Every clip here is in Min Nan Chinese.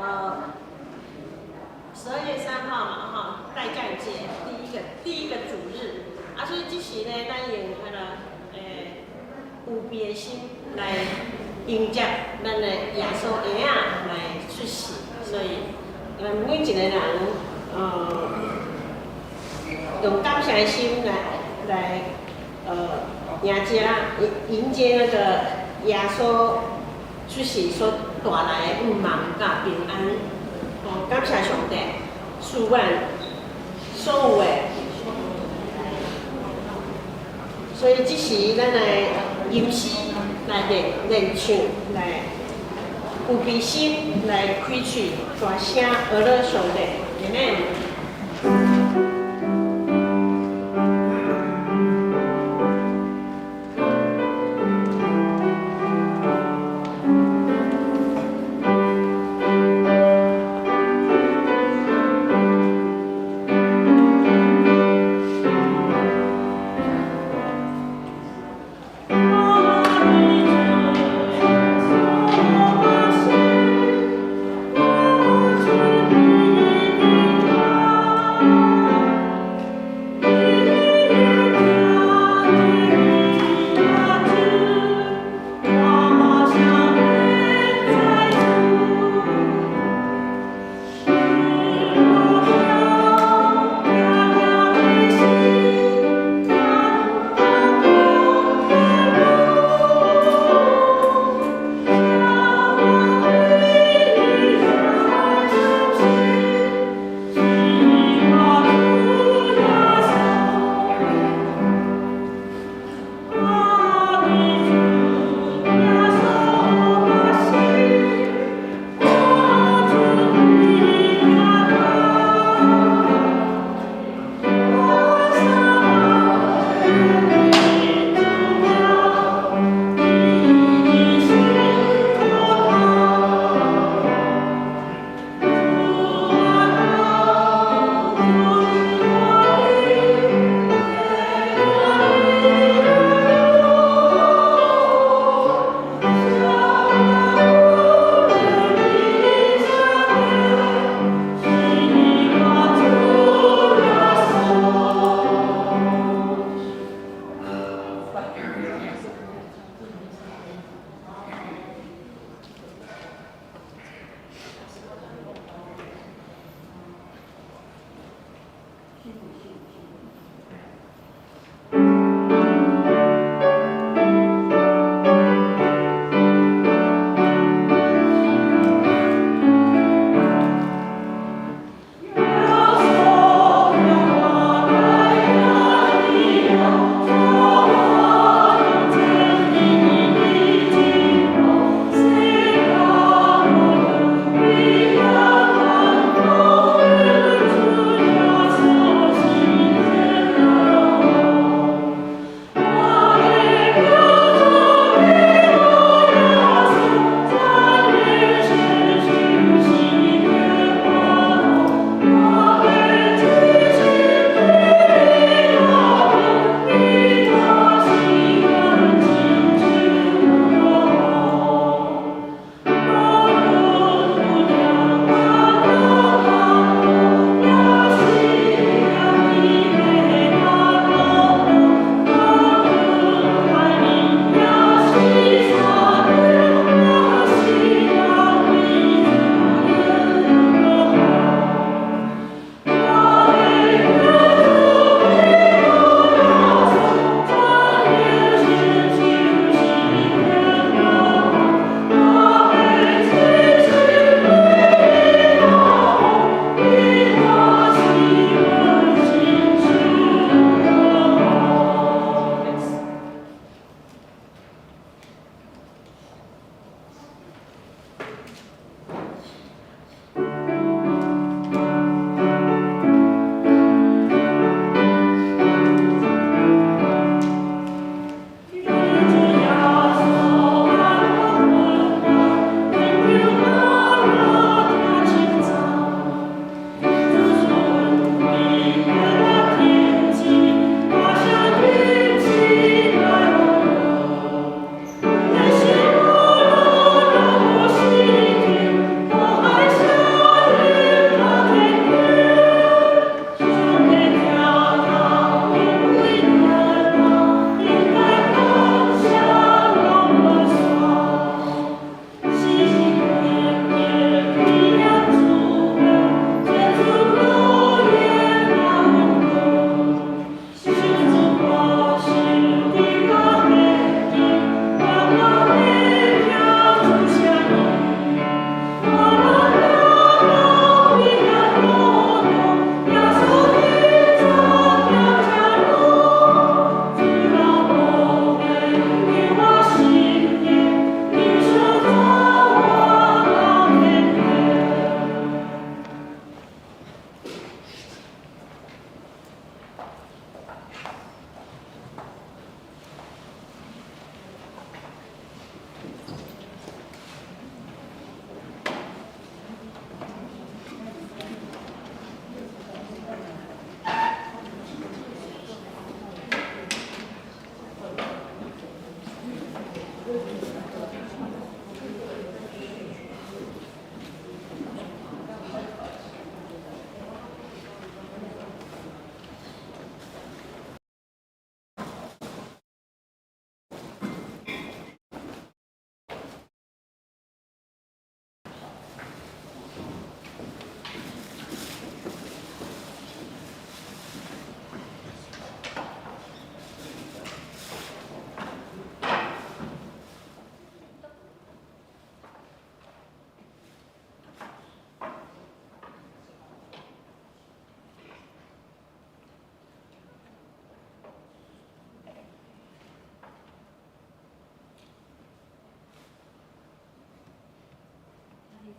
12月3號嘛，吼，待降節第一個主日，啊，所以這時呢，咱用彼個預備的心來迎接咱的耶穌嬰仔來出世，所以咱每一個人，用感謝的心來迎接那個耶穌出世所帶來的盼望佮平安。哦，感謝上帝賜阮所有的，所以這時咱來吟詩來練練唱，來預備心來開喙大聲阿樂上帝，阿們。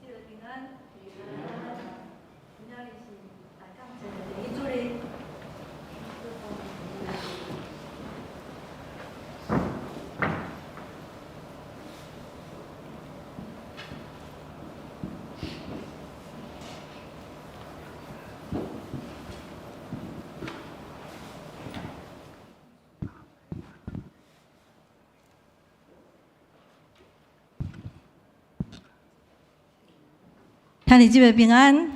姊妹平安。今仔日是大感節的第一主日。兄弟姊妹平安，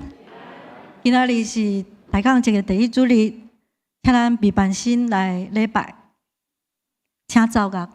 今仔日是大感節的第一主日，請咱備辦心來禮拜，請奏樂。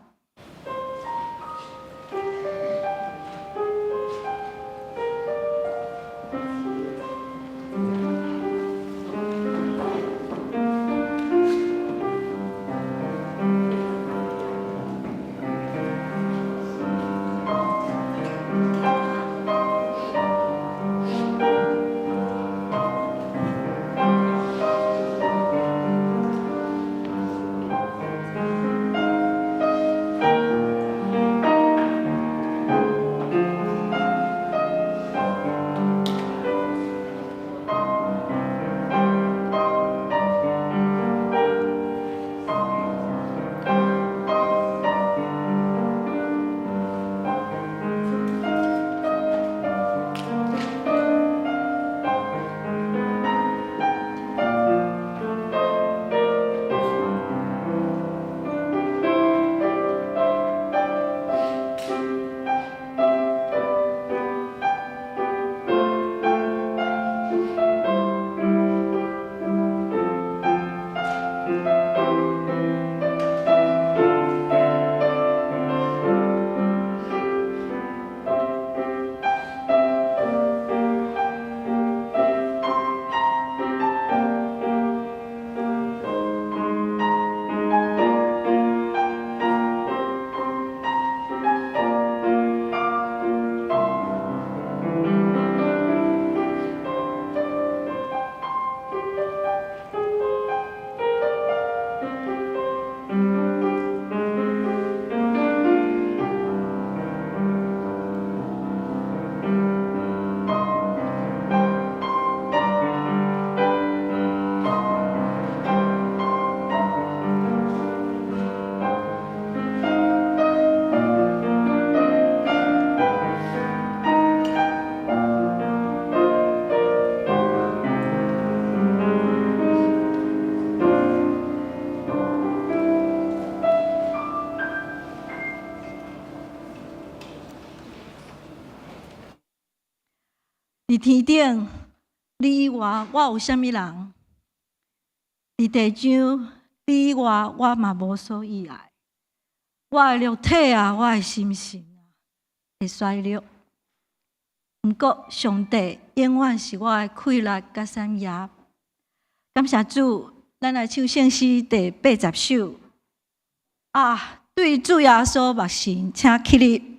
佇天頂，你以外，我有啥物人？佇地上，你以外，我嘛無所依賴。我的肉體啊，我的心神啊，會衰弱。毋過，上帝永遠是我的氣力佮產業。感謝主，咱來唱聖詩第80首。啊，對主耶穌目神，請起立。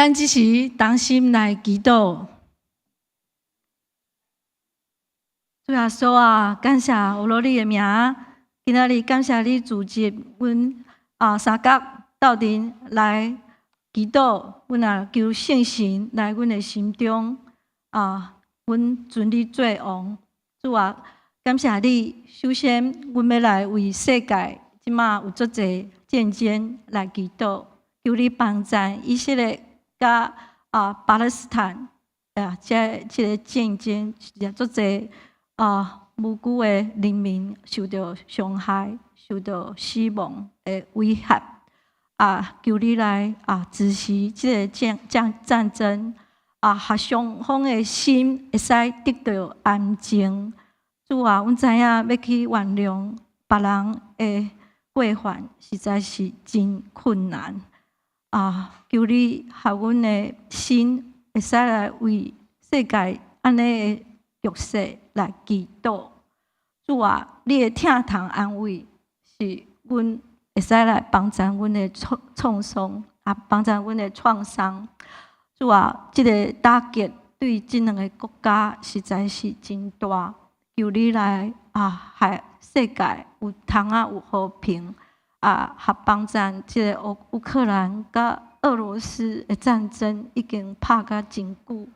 咱這時同心來祈禱。主耶穌啊，感謝有羅你的名，今仔日感謝你組織阮啊三角鬥陣來祈禱，阮也求聖神來阮的心中啊，阮尊你做王。主啊，感謝你，首先阮欲來為世界這馬有足濟戰爭來祈禱，求你幫贊以色列佮啊巴勒斯坦啊，這個戰爭也足濟啊無辜的人民受著傷害、受著死亡的威脅啊！求你來啊止息這个戰爭啊，予雙方的心會使得著安靜。主啊，阮知影欲去原諒別人的過犯，實在是真困難啊！求你予阮的心會使來為世界按呢的局勢來祈禱。主啊，你的疼痛安慰是阮會使來幫助阮的創傷啊，幫助阮的創傷。主啊，這个打擊對這兩个國家實在是真大。求你來啊，予世界有通啊有和平啊，予幫助這个烏克蘭佮俄羅斯的戰爭已經拍甲真久，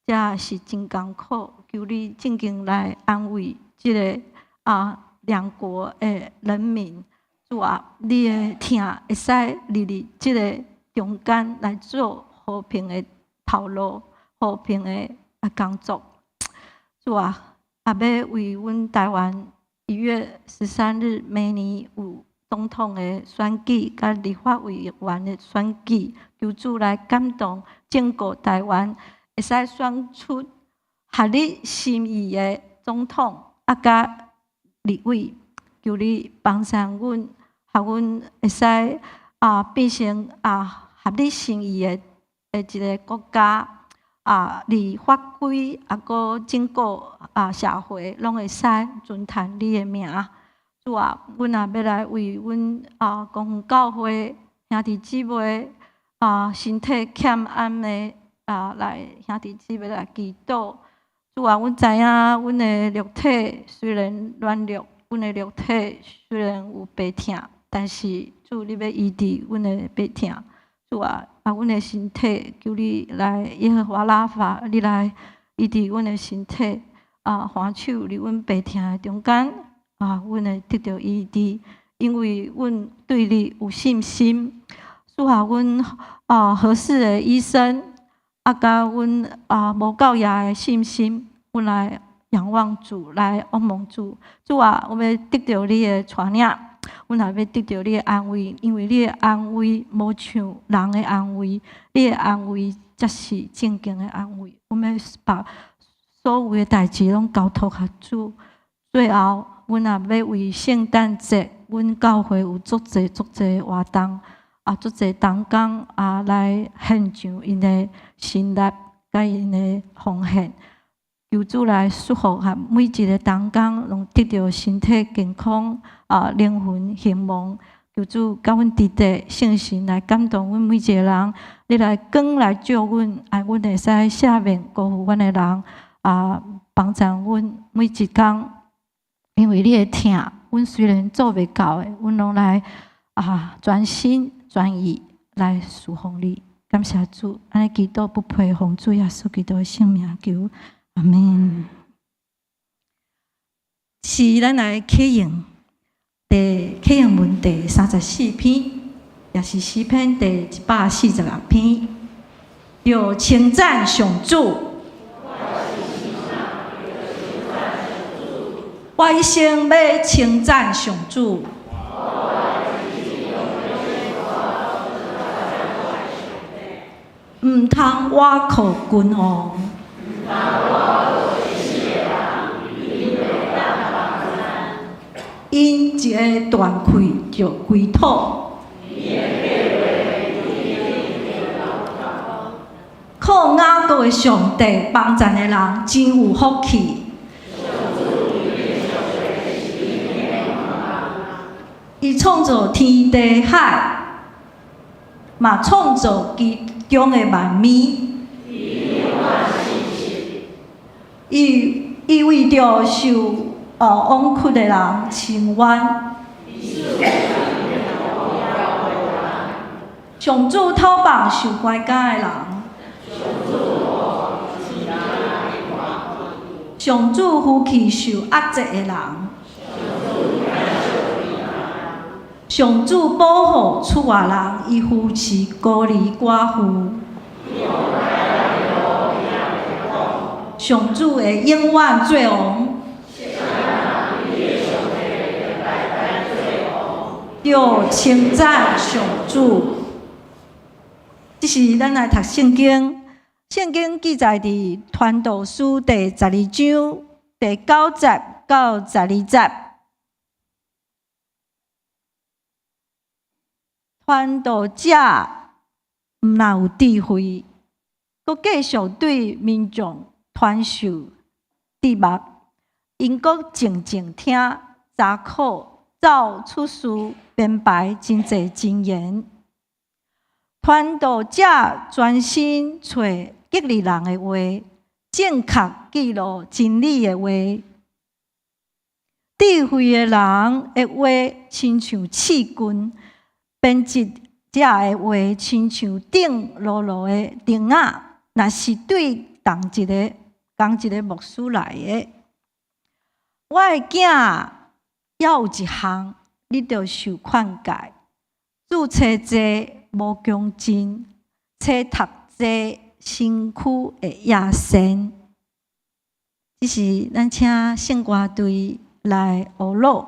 這是真艱苦。求你正經來安慰這个啊兩國的人民。主啊，你的疼會使佇佇這个中間來做和平的頭路，和平的啊工作。主啊，也欲為阮台灣1月13日明年有總統的選舉，佮立法委員的選舉，求主來感動整個台灣，會使選出合你心意的總統，啊，佮立委，求你幫助阮，予阮會使啊變成啊合你心意的一个國家啊，佇法規啊，閣整個啊社會攏會使尊嘆你的名。主啊，阮也欲來為阮啊公教會兄弟姊妹啊身體欠安的啊來兄弟姊妹來祈禱。主啊，阮知影阮的肉體雖然軟弱，阮的肉體雖然有病疼，但是主你欲醫治阮的病疼。主啊，啊，阮的身體，求你來耶和華拉法，你來醫治阮的身體。啊，還手佇阮病疼的中間，啊，阮會得著醫治，因為阮對你有信心。賜予阮啊合適的醫生，啊，佮阮啊無夠額的信心，阮來仰望主，來仰望主。主啊，我欲得著你的帶領，阮也欲得著你的安慰，因為你的安慰無像人的安慰，你的安慰才是正經的安慰。阮欲把所有的代誌攏交託予主。最後，阮也欲為聖誕節，阮教會有足濟足濟活動，啊，足濟同工啊來獻上𪜶的心力佮𪜶的奉獻。求主來祝福予每一个同工，攏得著身體健康啊，靈魂興旺。求主佮阮弟弟聖神來感動阮每一个人，你來光來照阮，啊，阮會使赦免辜負阮的人，啊，幫助阮每一工。因為你的疼，阮雖然做袂到的，阮攏來啊，全心全意來侍奉你。感謝主，按呢祈禱不配奉主耶穌基督的聖名求，阿們。是咱來啟用第啟用文第34篇，也是詩篇第146篇，著稱讚上主。我一生欲稱讚上主。毋通倚靠君王。𪜶一个斷氣就歸土。靠雅各的上帝幫贊的人真有福氣。伊創造天地海，嘛創造其強的萬民。伊伊為著受枉屈的人伸冤。上主討放受關監的人。上主扶起受壓制的人。上主保護厝外人，伊扶持孤兒寡婦。上主會永遠做王。著稱讚上主。這是咱來讀聖經，聖經記載佇傳道書第12章第9節到12節。傳道者毋但有智慧，閣繼續對民眾傳授智目，𪜶閣靜靜聽，查考，走出事，編排真濟箴言。傳道者專心揣激勵人的話，正確記錄真理的話。智慧的人的話親像刺棍，編織者的話親像釘牢牢的釘仔。若是對仝一个牧師來的，我的囝，猶有一項，你著受勸誡，注冊濟無強進，冊讀濟身軀會野鉎。這是咱請聖歌隊來學樂。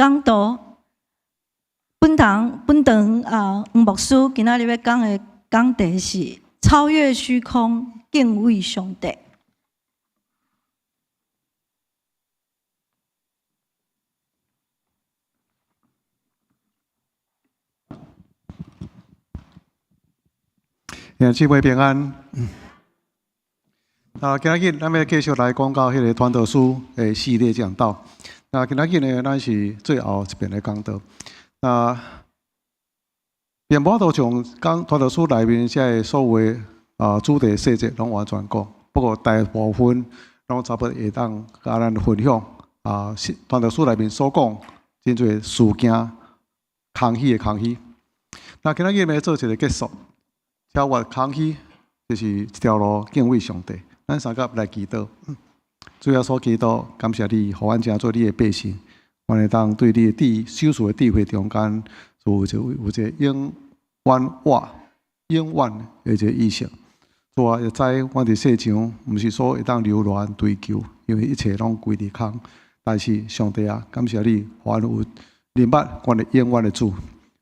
講道。本堂本堂啊，黃牧師今仔日欲講的講題是超越虛空，敬畏上帝。兄弟姊妹平安。啊，今仔日咱欲繼續來講到彼个傳道書的系列講道。那今仔日呢，咱是最後一遍的講道。那並無法度將講傳道書內面這个所有的主題細節攏完全講，不過大部分攏差不多會當共咱分享啊。傳道書內面所講真濟事件空虛的空虛。那今仔日欲做一个結束，超越空虛就是一條路敬畏上帝。咱三甲來祈禱，主耶穌基督，感謝你，予阮成做你的百姓，阮會當對你的智賞賜的智慧中間，有一个永遠活、永遠的一个意識。主啊，會知阮佇世上，毋是說會當留戀追求，因為一切攏歸佇空。但是上帝啊，感謝你，予阮有認捌阮的永遠的主，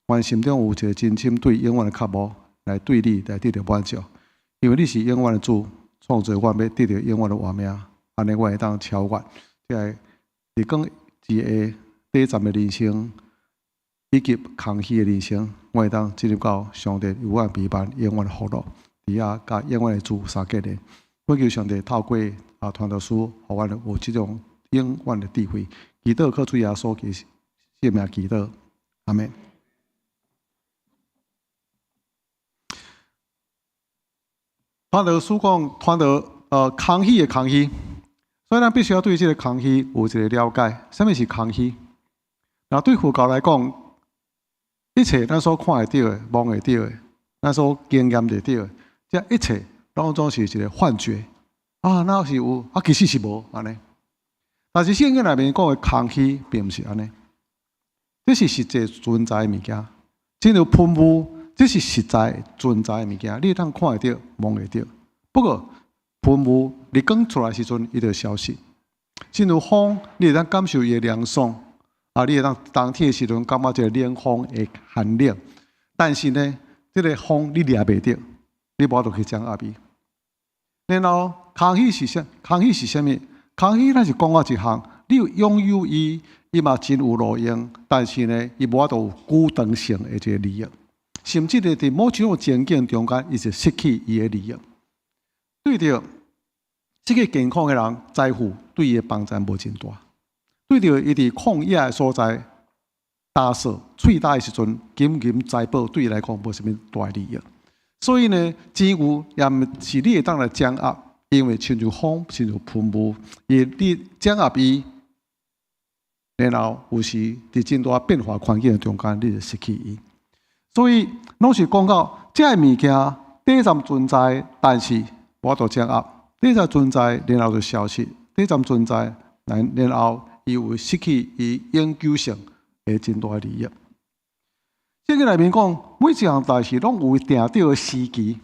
阮心中有一个真心對永遠的渴慕，來對你來得著滿足，因為你是永遠的主。創造阮欲得著永遠的活命，按呢阮會當超越這个日光之下短暫的人生，以及空虛的人生，阮會當進入到上帝為阮備辦永遠的福樂，佇遐佮永遠的主相結連。我求上帝透過傳道書，予阮有這種永遠的智慧。祈禱靠主耶穌基督聖名祈禱，阿們。傳道書講，傳道空虛的空虛，所以咱必須要對這个空虛有一个了解。啥物是空虛？那對佛教來講，一切咱所看會著的、摸會著的、咱所經驗得著的，這一切攏總是一个幻覺啊！若是有啊，其實是無按呢。但是聖經內面講的空虛，並毋是按呢，這是實際存在的物件，親像噴霧。這是實在存在的物件，你會當看會著、摸會著。不過噴霧日光出來時陣，伊就消失。親像風，你會當感受伊的涼爽，啊，你會當冬天的時陣感覺這个冷風會寒冷。但是呢，這个風你掠袂著，你無法度去掌握伊。然後空虛是啥？空虛是啥物？空虛咱是講到一項，你有擁有伊，伊嘛真有路用，但是呢，伊無法度有久長性的這个利益。甚至咧，佇某一種情景中間，伊就失去伊的利益。對著這个健康的人，財富對伊的幫助無真大。對著伊佇曠野的所在，焦燥、喙焦的時陣，金銀財寶對伊來講無啥物大利益。所以呢，錢有也毋是你會當來掌握，因為親像風，親像噴霧，伊你掌握伊，然後有時佇真大變化環境中間，你就失去伊。所以，攏是講到這个物件短暫存在，但是無法度掌握；短暫存在，然後就消失；短暫存在，然後伊會失去伊永久性的真大的利益。聖經內面講，每一項代誌攏有定著的時期，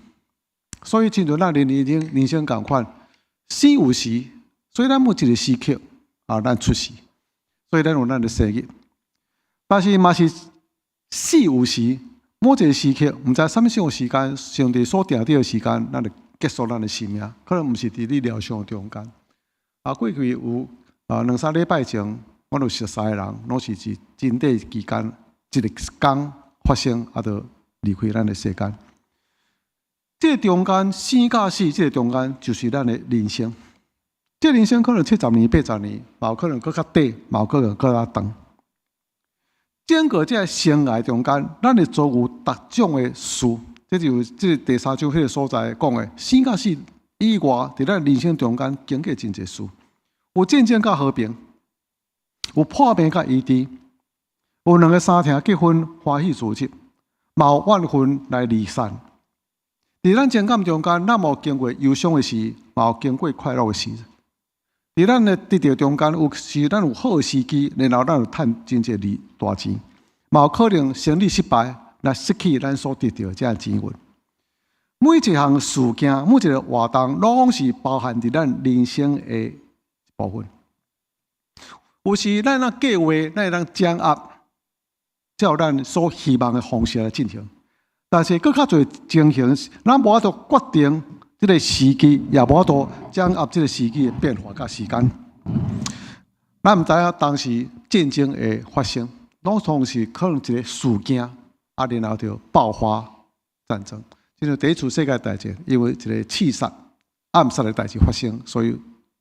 所以親像咱人生人生仝款，生有時，所以咱每一个時刻啊，咱出世，所以咱有咱的生日，但是嘛是死有時。某一个時刻，毋知啥物種時間，上帝所定著的時間，咱就結束咱的生命，可能毋是佇你料想中間。啊，過去有兩三禮拜前，阮有熟似的人，攏是佇真短期間，一个工發生，啊，就離開咱的世間。這个中間生佮死，這个中間就是咱的人生。這个人生可能70年、80年，嘛有可能閣較短，嘛有可能閣較長。整個這个生涯中間，咱會遭遇逐種的事，這就是這第三章彼个所在講的生佮死以外，佇咱人生中間經過真濟事，有戰爭佮和平，有破病佮醫治，有兩个三疼結婚歡喜辭職，嘛有怨恨來離散。佇咱情感中間，咱有經過憂傷的時，嘛有經過快樂的時。佇咱的得著中間，有時咱有好的時機，然後咱有趁真濟大錢，嘛有可能生意失敗，來失去咱所得著的這个錢運。每一項事件，每一个活動，攏是包含佇咱人生的一部分。有時咱若計劃，咱會當掌握，照咱所希望的方式來進行。但是閣較濟情形，咱無法度決定這个時機，也無法度掌握這个時機的變化佮時間。咱毋知影當時戰爭會發生，攏總是可能一个事件，啊，然後就爆發戰爭。就像第一次世界大戰，因為一个刺殺、暗殺的代誌發生，所以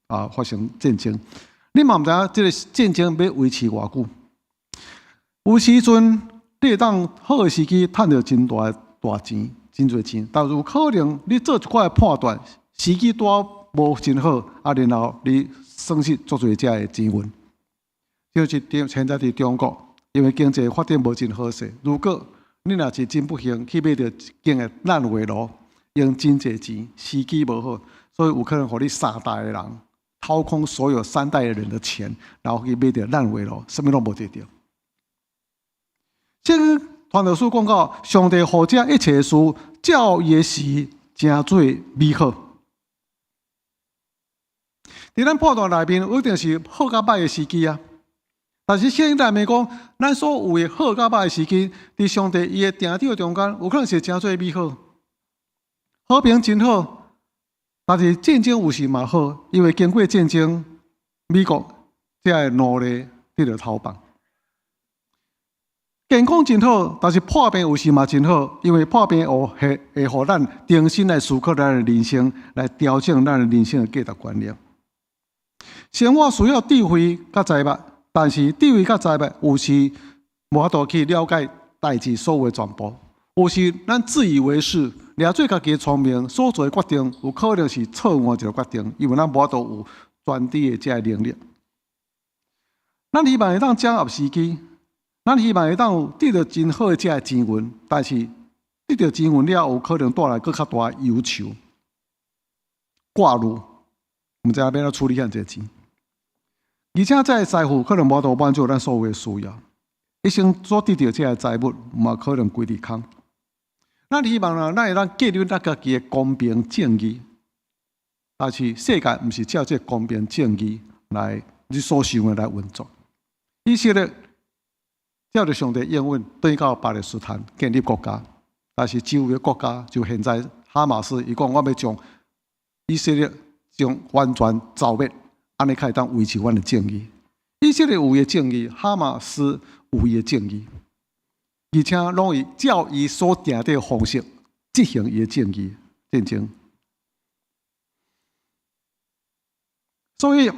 啊發生戰爭。你嘛毋知影這个戰爭欲維持偌久。有時陣你會當好的時機趁著真大大錢、真濟錢，但是有可能你做一寡的判斷，時機拄好無真好，啊，然後你損失足濟遮的錢運。就是現在佇中國，因為經濟發展無真好勢，如果你若是真不幸去買著一間的爛尾樓，用真濟錢，時機無好，所以有可能予你三代的人掏空所有三代的人的錢，然後去買著爛尾樓，啥物攏無得著。這个傳道書講到，上帝予這一切事，照伊的時成做美好。佇咱判斷內面，有一定是好佮歹的時機啊。但是聖經內面講，咱所有的好佮歹的時機，佇上帝伊的定旨中間，有可能是成做美好，和平真好。但是戰爭有時嘛好，因為經過戰爭，美國才會奴隸得著逃放。健康真好，但是破病有時嘛真好，因為破病會會予咱重新來思考咱的人生，來調整咱的人生的價值觀念。生活需要智慧佮財物，但是智慧佮財物有時無法度去了解代誌所有的全部。有時咱自以為是，掠做家己的聰明所做的決定，有可能是錯誤的一个決定，因為咱無法度有全知的這个能力。咱希望會當掌握時機，咱希望會當有得著真好的這个錢運，但是得著錢運了後，有可能帶來閣較大的憂愁、掛慮，毋知影欲按怎處理遐濟錢。而且這个財富可能無法度滿足咱所有的需要，一生所得著這个財物，嘛可能規直空。咱希望啊，咱會當建立咱家己的公平正義，但是世界毋是照這个公平正義來你所想的來運作。以色列照著上帝應允，轉到巴勒斯坦建立國家，但是周圍的國家就現在哈馬斯，伊講我欲將以色列將完全剿滅，按呢才會當維持阮的正義。以色列有伊的正義，哈馬斯有伊的正義，而且攏會照伊所定的方式執行伊的正義戰爭。所以，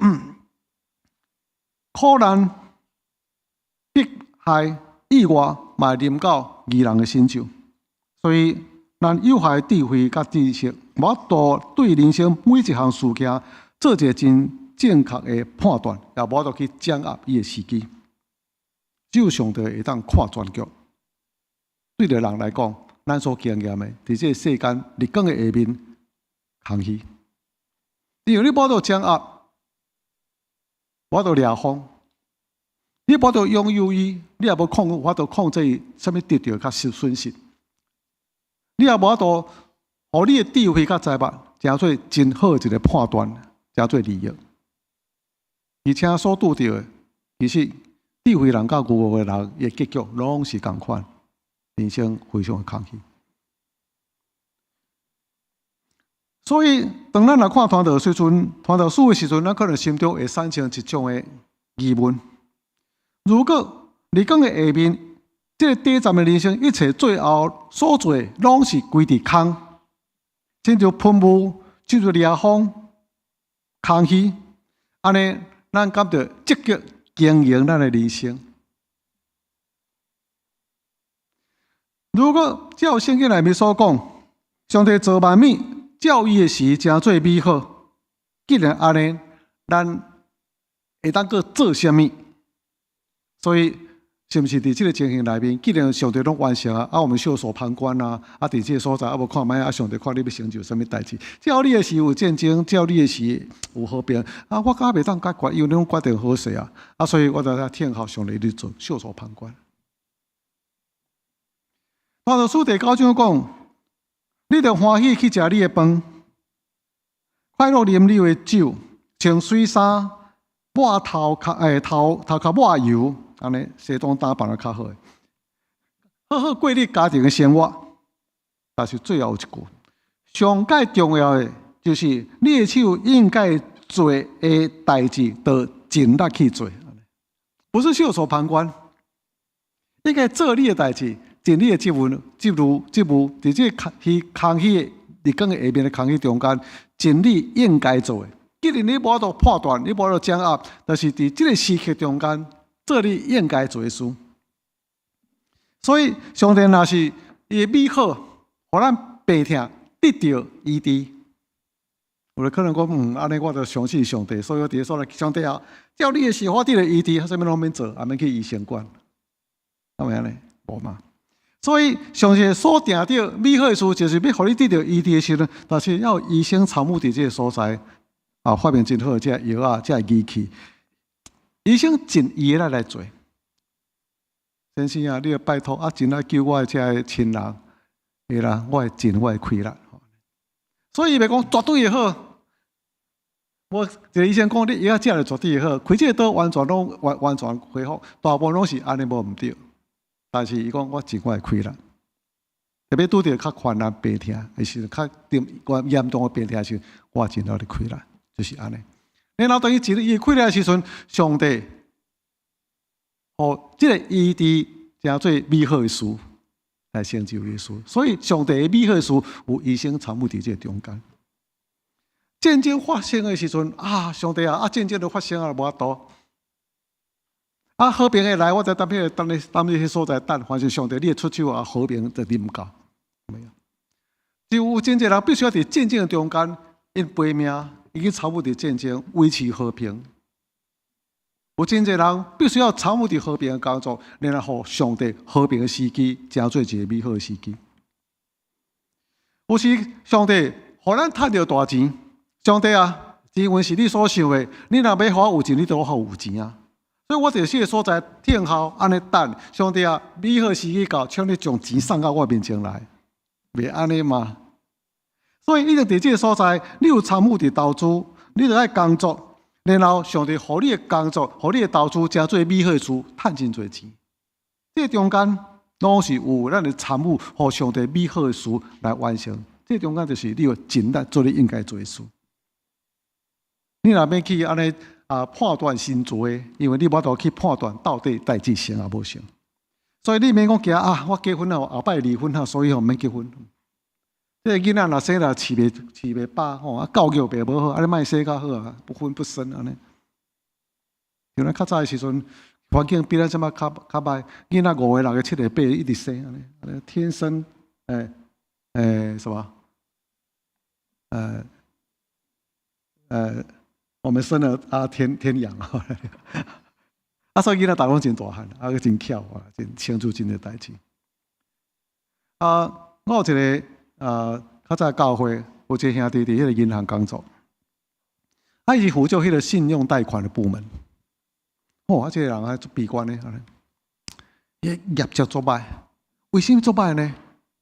苦難、迫害、意外，嘛會臨到義人的身上。所以，咱有限的智慧佮知識，無法度對人生每一項事件做一个真正確的判斷，也無法度去掌握伊的時機。只有上帝會當看全局。對著人來講，咱所經驗的，佇這个世間日光的下面空虛。因為你無法度掌握，無法度掠風，你無法度擁有伊，你也無控，法度控制伊，啥物得著佮損失。你也無法度，予你的智慧佮財物，成做真好的一个判斷，成做利益。而且所拄著的，其實智慧人佮愚愚的人，伊的結局攏是仝款，人生非常的空虛。所以，當咱來看傳道時陣，傳道書的時陣，咱可能心中會產生一種的疑問：如果日光的下面，這个短暫的人生，一切最後所做的攏是規直空，親像噴霧，親像掠風，空虛，按呢，咱敢著積極經營咱的人生？如果照聖經內面所講，上帝造萬物，照伊的時成做美好。既然按呢，咱會當閣做啥物？所以，是毋是佇這个情形內面，既然上帝攏完成啊，啊，我們袖手旁觀啊，啊，佇這个所在啊，無看覓啊，上帝看你欲成就啥物代誌？照你的時有戰爭，照你的時有和平，啊，我敢袂當解決，因為你攏決定好勢啊，啊，所以我就聽候上帝咧做，袖手旁觀。傳道書第九章講，你著歡喜去食你的飯，快樂啉你的酒，穿媠衫，抹頭殼欸頭頭殼抹油，按呢西裝打扮得較好，好好過你家庭的生活。但是最後有一句，上蓋重要的就是你的手應該做的代誌，就盡力去做，不是袖手旁觀，應該做你的代誌，盡你的職務、職務、職務，佇這個空空虛的日光下面的空虛中間，盡你應該做的。既然你無法度判斷，你無法度掌握，但是佇這個時刻中間，做你應該做的事。所以，上帝若是伊的美好，予咱病痛得著醫治。有的可能講，按呢我就相信上帝，所以我佇所在，上帝啊，照你的時我得著醫治，啥物攏免做，也免去醫生館，係咪按呢？無嘛。所以上帝所定著美好的事，就是欲予你得著醫治的時陣，但是要有醫生參與佇這個所在，啊，發明真好的這個藥啊，這個儀器，醫生盡伊的力來做。先生啊，你著拜託啊，盡力救我的這个親人，會啦，我會盡我的氣力。所以伊袂講絕對會好。我一個醫生講，你藥食著絕對會好，開這個刀完全攏完完全恢復，大部分攏是按呢無毋對。但是伊講我盡我的氣力，特別拄著較困難病痛，還是較嚴重的病痛時，我盡我的氣力，就是按呢。然後當伊盡伊氣力的時陣，上帝予這個醫治成做美好的事來成就伊的事。所以上帝的美好的事有醫生參與佇這個中間。戰爭發生的時陣啊，上帝啊，啊戰爭都發生啊，無法度。啊，和平會來，我在等彼個等咧等咧彼所在等，反正上帝你會出手啊，和平就臨到。沒有，就有真濟人必須要佇戰爭的中間，𪜶拚命已經參與佇戰爭，維持和平。有真濟人必須要參與佇和平的工作，然後予上帝和平的時機，成做一個美好的時機。有時上帝予咱趁著大錢，上帝啊，錢原是你所想的，你若欲予我有錢，你就予我有錢啊。所以我佇這個所在等候，按呢等，上帝啊，美好時機到，請你將錢送到我面前來，袂按呢嗎？所以你就佇這個所在，你有參與佇投資，你著愛工作，然後上帝予你的工作，予你的投資，成做美好的事，趁真濟錢。這個中間攏是有咱的參與，予上帝美好的事來完成。這個中間就是你有盡力做你應該做的事。你若欲去按呢啊判斷真濟，因為你無法度去判斷到底代誌成抑無成。所以你免講驚啊，我結婚了後擺離婚啊，所以吼免結婚。這個囡仔若生來飼袂飽吼，啊教育袂無好，啊你莫生較好啊，不婚不生按呢。像咱較早的時陣，環境比咱這擺較較歹，囡仔五個、六個、七個、八個一直生按呢，按呢天生什麼？我們生了啊天天養啊，所以囡仔逐攏真大漢，啊閣真巧啊，真清楚真濟代誌。啊，我有一個啊，較早教會有一個兄弟佇彼個銀行工作，啊，伊是負責彼個信用貸款的部門。哦，啊，這個人還足悲觀的，伊業績足歹，為啥物足歹呢？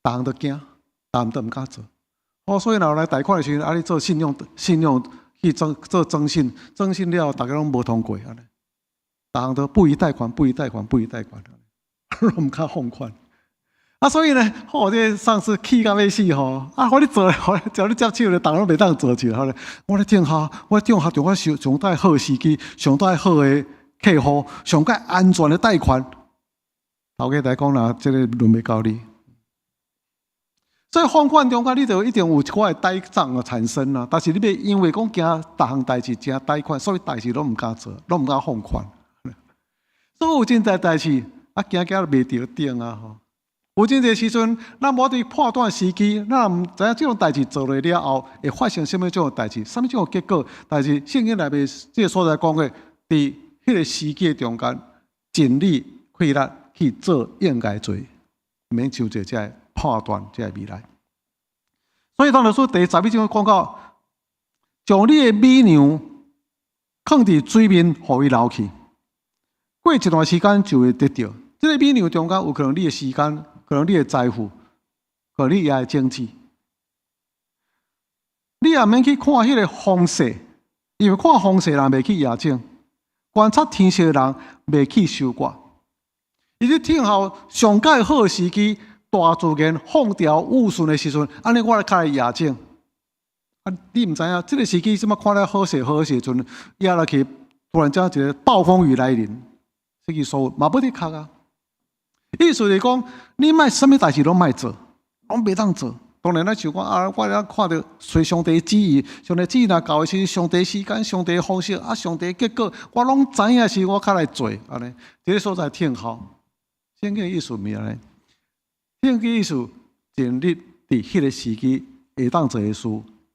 逐項都驚，逐項都毋敢做。哦，所以若來貸款的時陣，啊，你做信用信用去徵做徵信，徵信了後，逐家攏無通過按呢，逐項都不予貸款，不予貸款，不予貸款，攏毋敢放款。啊，所以呢，我這個上司氣到欲死吼！啊，予你做，叫你接手咧，逐項攏袂當做起來。我咧等候，我等候，著我上上蓋好的時機，上蓋好的客戶，上蓋安全的貸款。頭家來講啦，這個輪袂到你。所以放款中間，你就一定有一寡的呆帳的產生啦。但是你袂因為講驚逐項代誌誠貸款，所以代誌攏毋敢做，攏毋敢放款。所以有真濟代誌啊，驚驚袂著頂啊吼。有真濟時陣，咱無佇判斷時機，咱毋知影這種代誌做落了後會發生啥物種的代誌，啥物種的結果。但是聖經內面這個所在講的，佇彼個時機的中間，盡力氣力去做應該做，免傷濟這個判斷這個未來。所以當時說第十一章講到，將你的米糧囥佇水面，予伊流去。過一段時間就會得著。這個米糧中間有可能你的時間，可能你的財富，可能你也的經濟。你也免去看彼個風勢，因為看風勢人袂去野種。觀察天勢的人袂去收割。伊咧等候上蓋好的時機，大自然風調雨順的時陣，按呢我來較來野種。啊，你毋知影，這個時機這麼看咧好勢好時陣，壓落去，突然間一個暴風雨來臨，這個所嘛無得較啊。意思是講，你莫啥物代誌攏莫做，攏袂當做。當然，咱想講啊，我咧看著隨上帝旨意，上帝旨意若到的時，上帝時間、上帝方式啊，上帝結果，我攏知影時，我較來做按呢。這個所在等候，聖經意思毋是按呢？聖經意思，盡力佇彼個時機會當做的事，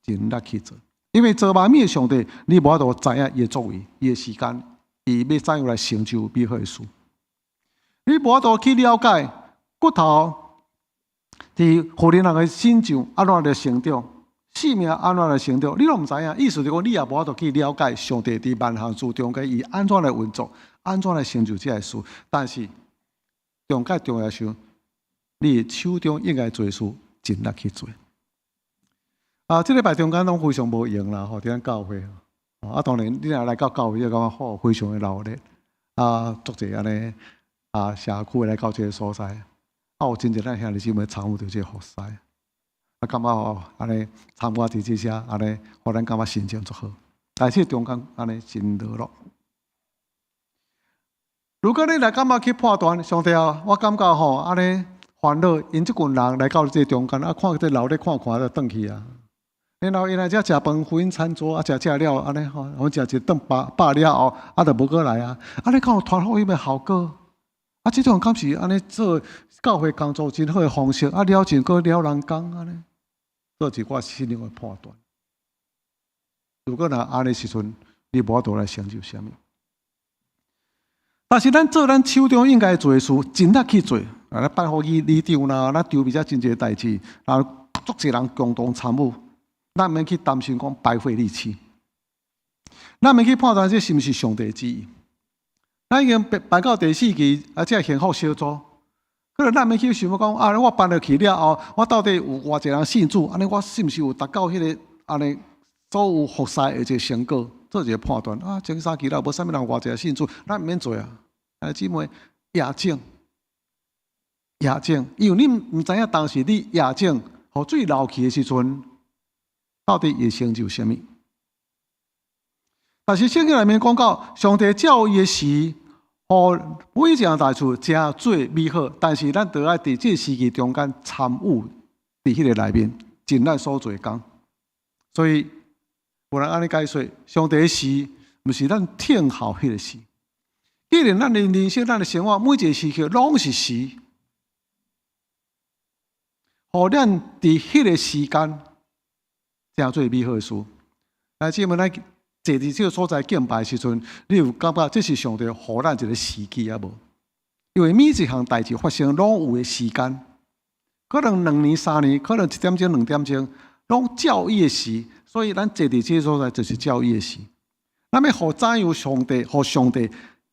盡力去做。因為做萬物的上帝，你無法度知影伊的作為、伊的時間，伊欲怎樣來成就美好的事。你無法度去了解骨頭佇婦人的身上按怎來成長，性命按怎來成長，你攏毋知影。意思就講，你也無法度去了解上帝佇萬項事中間伊按怎來運作，按怎來成就這个事。但是上蓋重要是，你手中應該做的事，盡力去做。啊，這禮拜中間攏非常無閒啦，吼，佇咱教會。啊，當然你若來到教會，就感覺好非常的熱鬧。啊，足濟按呢啊，社區來到這个所在。啊，有真濟咱兄弟姊妹參與著這个服侍，啊，感覺吼，按呢參與佇這些，按呢，予咱感覺心情足好。但是中間按呢真熱鬧。如果你來感覺去判斷，上帝啊，我感覺吼，按呢煩惱，𪜶這群人來到這中間，啊，看這鬧熱看看就轉去啊。然後𪜶來遮食飯，福音餐桌啊，食食了按呢吼，我食一頓飽飽了後，啊，就無閣來啊。啊，你敢有傳福音的效果？啊，這種敢是按呢做教會工作真好的方式，啊，了錢閣了人工按呢，做一寡信仰的判斷。如果若按呢時陣，你無法度來成就啥物。但是咱做咱手中應該做的事，盡力去做。啊，咱拜託里長啦，咱籌備遮真濟代誌，啊，足濟人共同參與，咱毋免去擔心講白費力氣。咱毋免去判斷這是毋是上帝旨意。咱已經辦到第四期，啊，這個幸福小組，可能咱毋免去想欲講，啊，我辦落去了後，我到底有偌濟人信主？按呢，我是毋是有達到彼个按呢所有服侍的一個成果？做一個判斷啊，前三期了無啥物人偌濟信主，咱毋免做啊。啊，姊妹，野種，野種，因為你毋知影當時你野種，予水流去的時陣，到底會成就啥物？但是聖經內面講到，上帝照伊的時，予每一件代誌成做美好。但是咱著愛佇這個時期中間參與佇彼个內面，盡咱所做的工。所以有人按呢解說，上帝的時，毋是咱等候彼個時。既然咱的人生、咱的生活每一個時刻攏是時，予咱佇彼個時間成做美好的事。來，姊妹，咱坐佇這個所在敬拜的時陣，你有感覺這是上帝予咱一個時機啊無？因為每一項代誌發生攏有的時間，可能2年、3年，可能1點鐘、2點鐘，攏照伊的時。所以咱坐佇這個所在就是照伊的時。咱欲予怎樣上帝，予上帝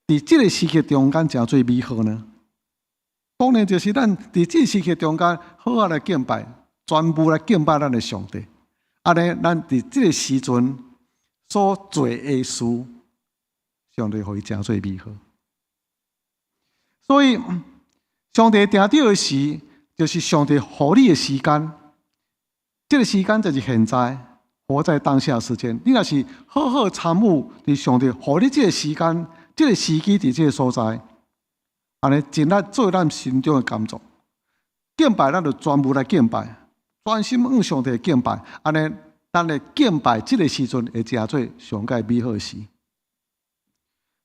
佇這個時刻中間成做美好呢？當然就是咱佇這個時刻中間好好來敬拜，全部來敬拜咱的上帝。按呢，咱佇這個時陣所做的事，上帝予伊成做美好。所以，上帝定著的時，就是上帝予你的時間。這個時間就是現在，活在當下時間。你若是好好參與佇上帝予你這個時間、這個時機佇這個所在，按呢盡力做咱心中的工作。敬拜，咱就全部來敬拜，專心向上帝敬拜。按呢，咱的敬拜這個時陣會成做上蓋美好的事。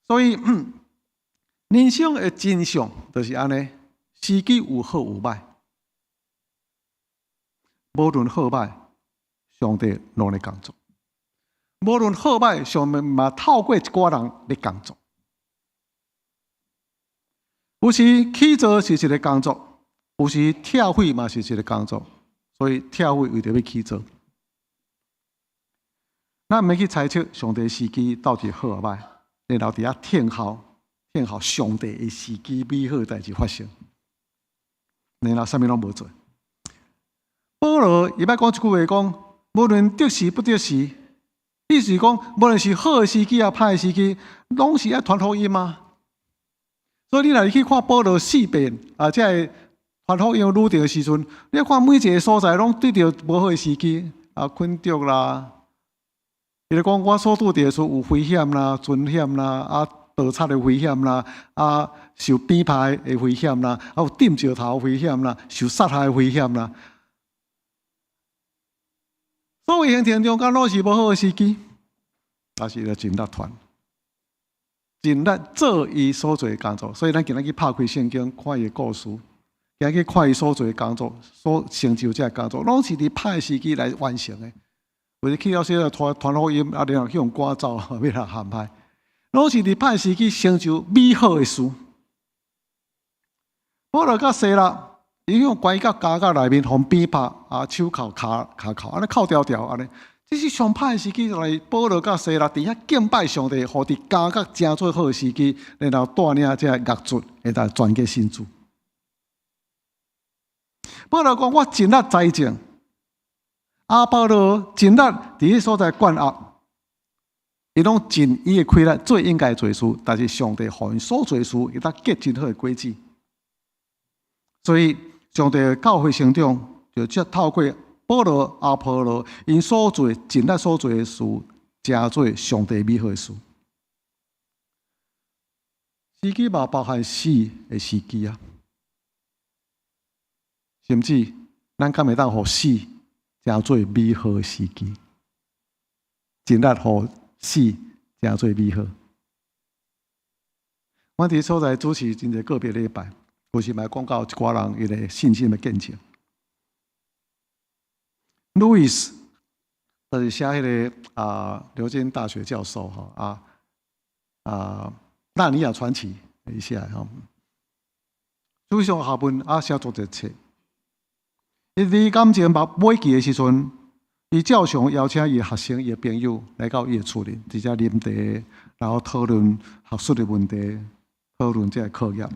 所以，人生的真相就是按呢，時機有好有歹，無論好歹，上帝攏咧工作；無論好歹，上帝嘛透過一寡人咧工作。有時起造是一個工作，有時拆毀嘛是一個工作，所以拆毀為著欲起造。咱毋免去猜測上帝時機到底好抑歹，然後佇遐等候，等候上帝的時機美好代誌發生，然後啥物攏無做。保羅伊捌講一句話講，無論得時不得時，意思講，無論是好的時機啊，歹的時機，攏是愛傳福音啊。所以你若是去看保羅四遍啊，這个傳福音旅程的時陣，你看每一个所在攏對著無好的時機啊，困著啦。伊就講我所拄著的事有危險啦、船險啦、啊盜賊的危險啦、啊受鞭拍的危險啦、啊有釘石頭的危險啦、受殺害的危險啦。所有行程中間攏是無好的時機，但是就盡力傳，盡力做伊所做的工作。所以咱今仔去拍開聖經，看伊的故事，今仔去看伊所做的工作，所成就這个工作，攏是佇歹的時機來完成的。有時去了說傳傳福音，啊，然後去予趕走，欲來陷害，攏是佇歹時機成就美好的事。保羅佮西拉，伊予關到監獄內面，予鞭拍啊，手銬、跤跤銬，按呢銬牢牢按呢。這是上歹的時機，來保羅佮西拉佇遐敬拜上帝，予佇監獄誠做好的時機，然後帶領這個獄卒會當全家信主。保羅講：我盡力栽種，亞波羅盡力佇彼所在灌壓，伊攏盡伊的氣力做應該做事，但是上帝予𪜶所做事，會當結真好的果子。所以上帝教會成長，就藉透過保羅、亞波羅𪜶所做盡力所做的事，成做上帝美好的事。時機嘛包含死的時機啊，甚至咱敢會當予死成做美好的時機，盡力予死成做美好。我佇所在主持真濟個別禮拜，有時嘛會講到一寡人伊的信心的見證。路易斯就是寫彼个啊，牛津大學教授吼啊啊，《納尼亞傳奇》伊寫的吼。主上學問啊，寫做一冊。伊佇感情尾期的時陣，伊照常邀請伊的學生、伊的朋友來到伊的厝裡，佇遮啉茶，然後討論學術的問題，討論這个課業。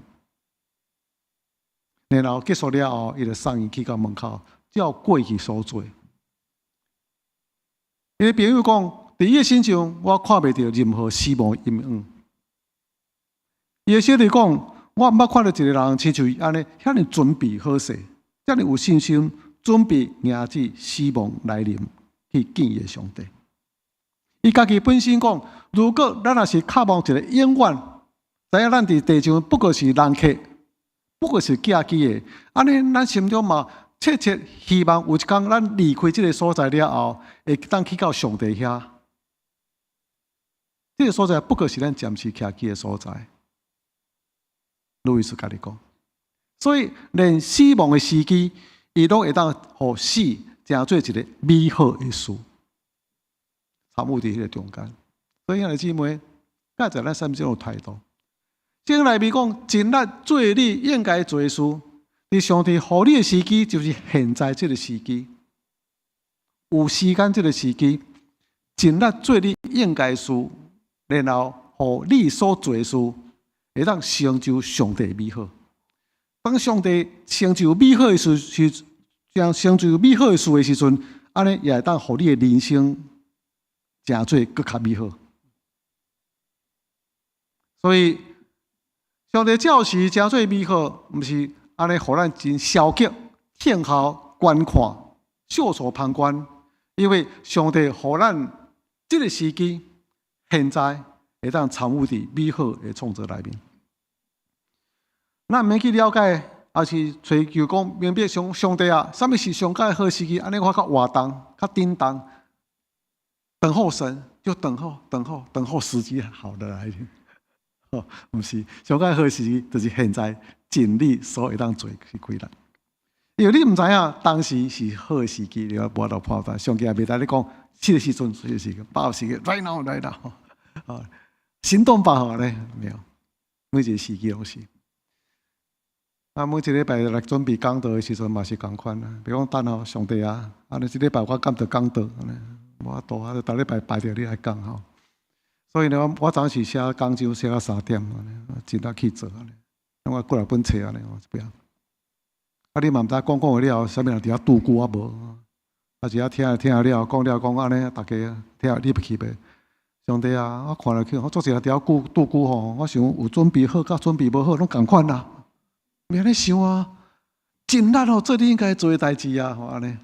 然後結束了後，伊就送伊去到門口，照過去所做。伊的朋友講，佇伊的身上，我看袂著任何死亡陰影。伊的小弟講，我毋捌看著一個人親像伊按呢，遐爾準備好勢，遮爾有信心，準備迎接死亡來臨，去見伊的上帝。伊家己本身講，如果咱若是渴望一个永遠，知影咱佇地上不過是人客，不過是寄居的，按呢，咱心中嘛切切希望有一工咱離開這个所在了後，會當去到上帝遐。這个所在不過是咱暫時徛居的所在。路易斯共你講，所以連死亡的時機，伊攏會當予死成做一个美好的事，參與佇彼个中間。所以兄弟姊妹，敢會知咱啥物種態度？聖經內面講，盡力做你應該做的事。佇上帝予你的時機，就是現在這个時機。有時間這个時機，盡力做你應該事，然後予你所做的事，會當成就上帝美好。當上帝成就美好的事時，將成就美好的事的時陣，按呢也會當予你的人生成做閣較美好。所以，上帝照時成做美好，毋是按呢予咱真消極、聽候、觀看、袖手旁觀。因為上帝予咱這个時機，現在會當參與佇美好的創造內面。咱毋免去了解，抑是追求講明白上上帝啊，啥物是上佳好時機？按呢我較活動、較叮當，等候神，就等候、等候、等候時機好的來臨。哦，毋是上佳好時機，就是現在盡你所會當做去氣力。因為你毋知影當時是好的時機，你無法度判斷。上帝也袂當你講，這个時陣，這个時間，把握時間，right now，right now，啊，行動吧，好咧，沒有，每一个時機攏是。啊，每一禮拜來準備講道的時陣嘛是仝款啊。比如講等候上帝啊，啊，你這禮拜我敢著講道，按呢無法度啊，逐禮拜排著你來講吼。所以呢，我早時寫講章寫到3點，按呢盡力去做按呢。我過來本冊按呢，不要。啊，你嘛毋知講講了後，啥物人佇遐拄久啊無？啊是啊，聽聽了講了講按呢，逐家聽入去袂？上帝啊，我看落去，我做一個佇遐久拄久吼，我想有準備好佮準備無好攏仝款啦，袂按呢想啊，盡力吼做你應該做的代誌啊，吼按呢。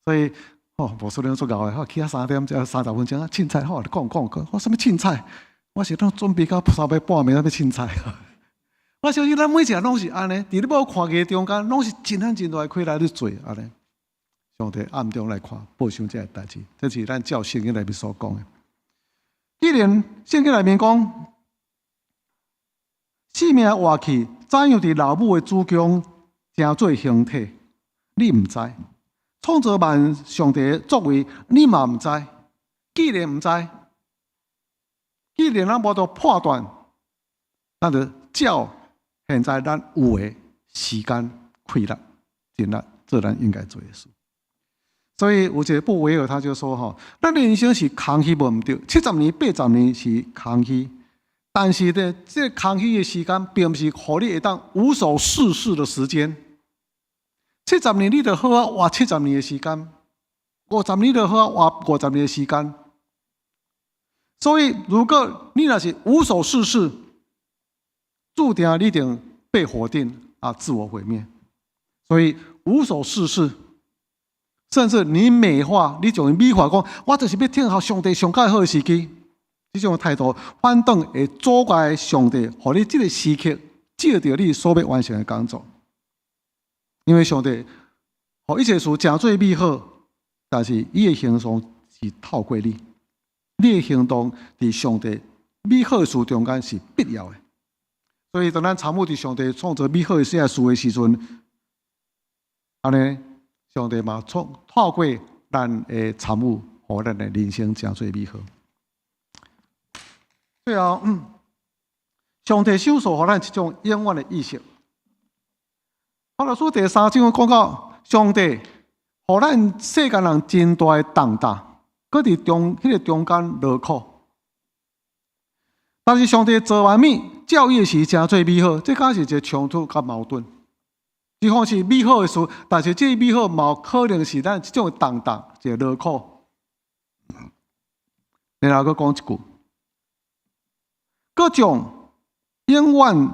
所以吼，無說恁足𠢕的，我起啊3點才30分鐘啊，凊彩吼，講講講，我啥物凊彩？我是攏準備到三欲半暝才欲凊彩。我相信咱每一個攏是按呢，佇咧無看見中間，攏是盡咱盡大的氣力咧做按呢。上帝暗中來看，報賞這個代誌，這是咱照聖經內面所講的。既然聖經內面講，性命活去，怎樣佇老母的子宮成做形體？你毋知。創造萬上帝作為，你嘛毋知。既然毋知，既然咱無得判斷，咱就照現在咱有的時間、氣力、盡力做咱應該做的事。所以有一個布維爾他就說：吼，咱人生是空虛無毋對，70年、80年是空虛，但是呢，這個空虛的時間，並毋是予你會當無所事事的時間。七十年你就好好活七十年的時間，五十年就好好活五十年的時間。所以，如果你若是無所事事，注定你一定被否定啊，自我毀滅。所以無所事事，甚至你美化，你將伊美化講，我就是欲等候上帝上蓋好的時機。這種態度反轉會阻礙上帝，予你這個時刻藉著你所欲完成的工作。因為上帝予一切事成做美好，但是伊的行動是透過你，你的行動佇上帝美好的事中間是必要的。所以當咱參與佇上帝創造美好的這個事的時陣，按呢，上帝嘛創透過咱的參與，予咱的人生成做美好。最後，上帝賞賜予咱一種永遠的意識。帕老師第三章講到，上帝予咱世間人真大的重擔，閣佇中彼個中間勞苦。但是上帝造萬物，照伊的時成做美好，這敢是一個衝突佮矛盾。一方是美好的事，但是這個美好嘛可能是咱這種重擔，一個勞苦。然後閣講一句，閣將永遠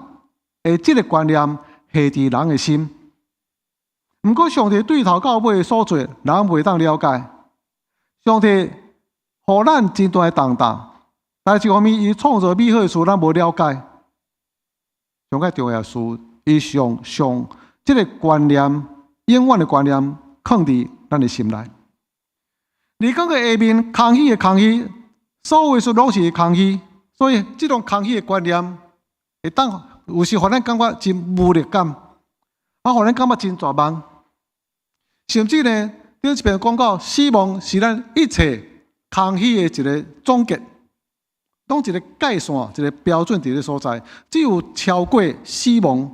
的這個觀念下佇人的心。毋過上帝對頭到尾所做，人袂當了解。上帝予咱真大的重擔，但是一方面，伊創造美好的事，咱無了解。上蓋重要事，伊上上這個觀念，永遠的觀念，囥佇咱的心內。你講個下面空虛的空虛，所有事攏是空虛，所以這種空虛的觀念，會當有時予咱感覺真無力感，啊，予咱感覺真絕望。甚至呢，頂一遍講到死亡是咱一切空虛的一個總結，當一個界線，一個標準佇咧所在，只有超過死亡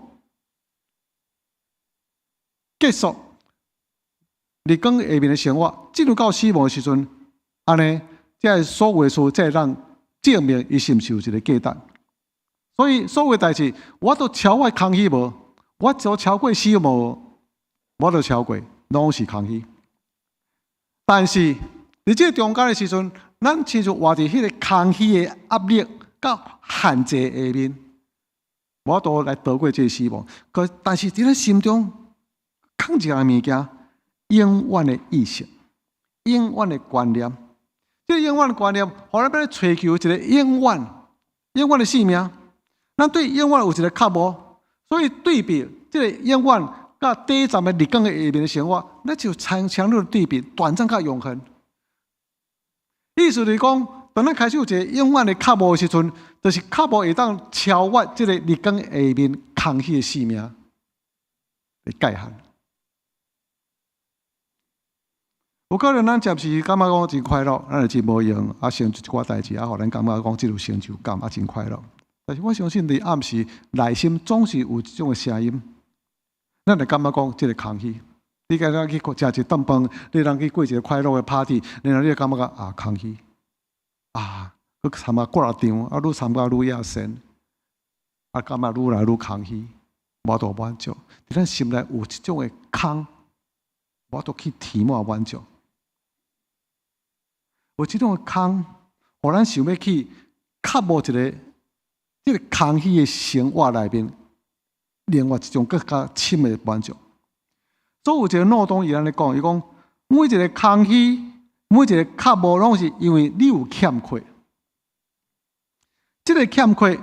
結束，日光下面的生活，進入到死亡的時陣，按呢，這個所有的事才會當證明伊是毋是有一個價值。所以所有代誌，我都超越空虛無？我就超過死亡，我都超過，攏是空虛。但是佇這個中間的時陣，咱親像活佇彼個空虛的壓力佮限制下面，無法度來逃過這個死亡。可但是佇咱心中，囥一項物件，永遠的意識，永遠的觀念。這個永遠的觀念，予咱欲追求一個永遠、永遠的生命。咱對永遠有一個渴慕，所以對比這個永遠佮短暫的日光的下面的生活，咱就強強烈的對比，短暫佮永恆。意思就是講，當咱開始有一個永遠的渴慕的時陣，就是渴慕會當超越這個日光下面空虛的生命的界限。有可能咱暫時感覺講真快樂，咱就真無閒，啊，成就一寡代誌，啊，予咱感覺講真有成就感，啊，真快樂。但是我相信佇暗時內心總是有這種的聲音，咱會感覺講這個空虛。你敢若去食一頓飯，你通去過一個快樂的 party，然後你會感覺啊空虛，啊，閣參加幾若場，啊，愈參加愈野神，啊，感覺愈來愈空虛，無度滿足。佇咱心內有這種的空，我都去填滿滿足。有這種的空，予咱想欲去渴慕一个這个空虛的生活內面，另外一種閣較深的滿足。所以有一个諾東伊按呢講，伊講每一个空虛，每一个渴慕，攏是因為你有欠缺。這个欠缺，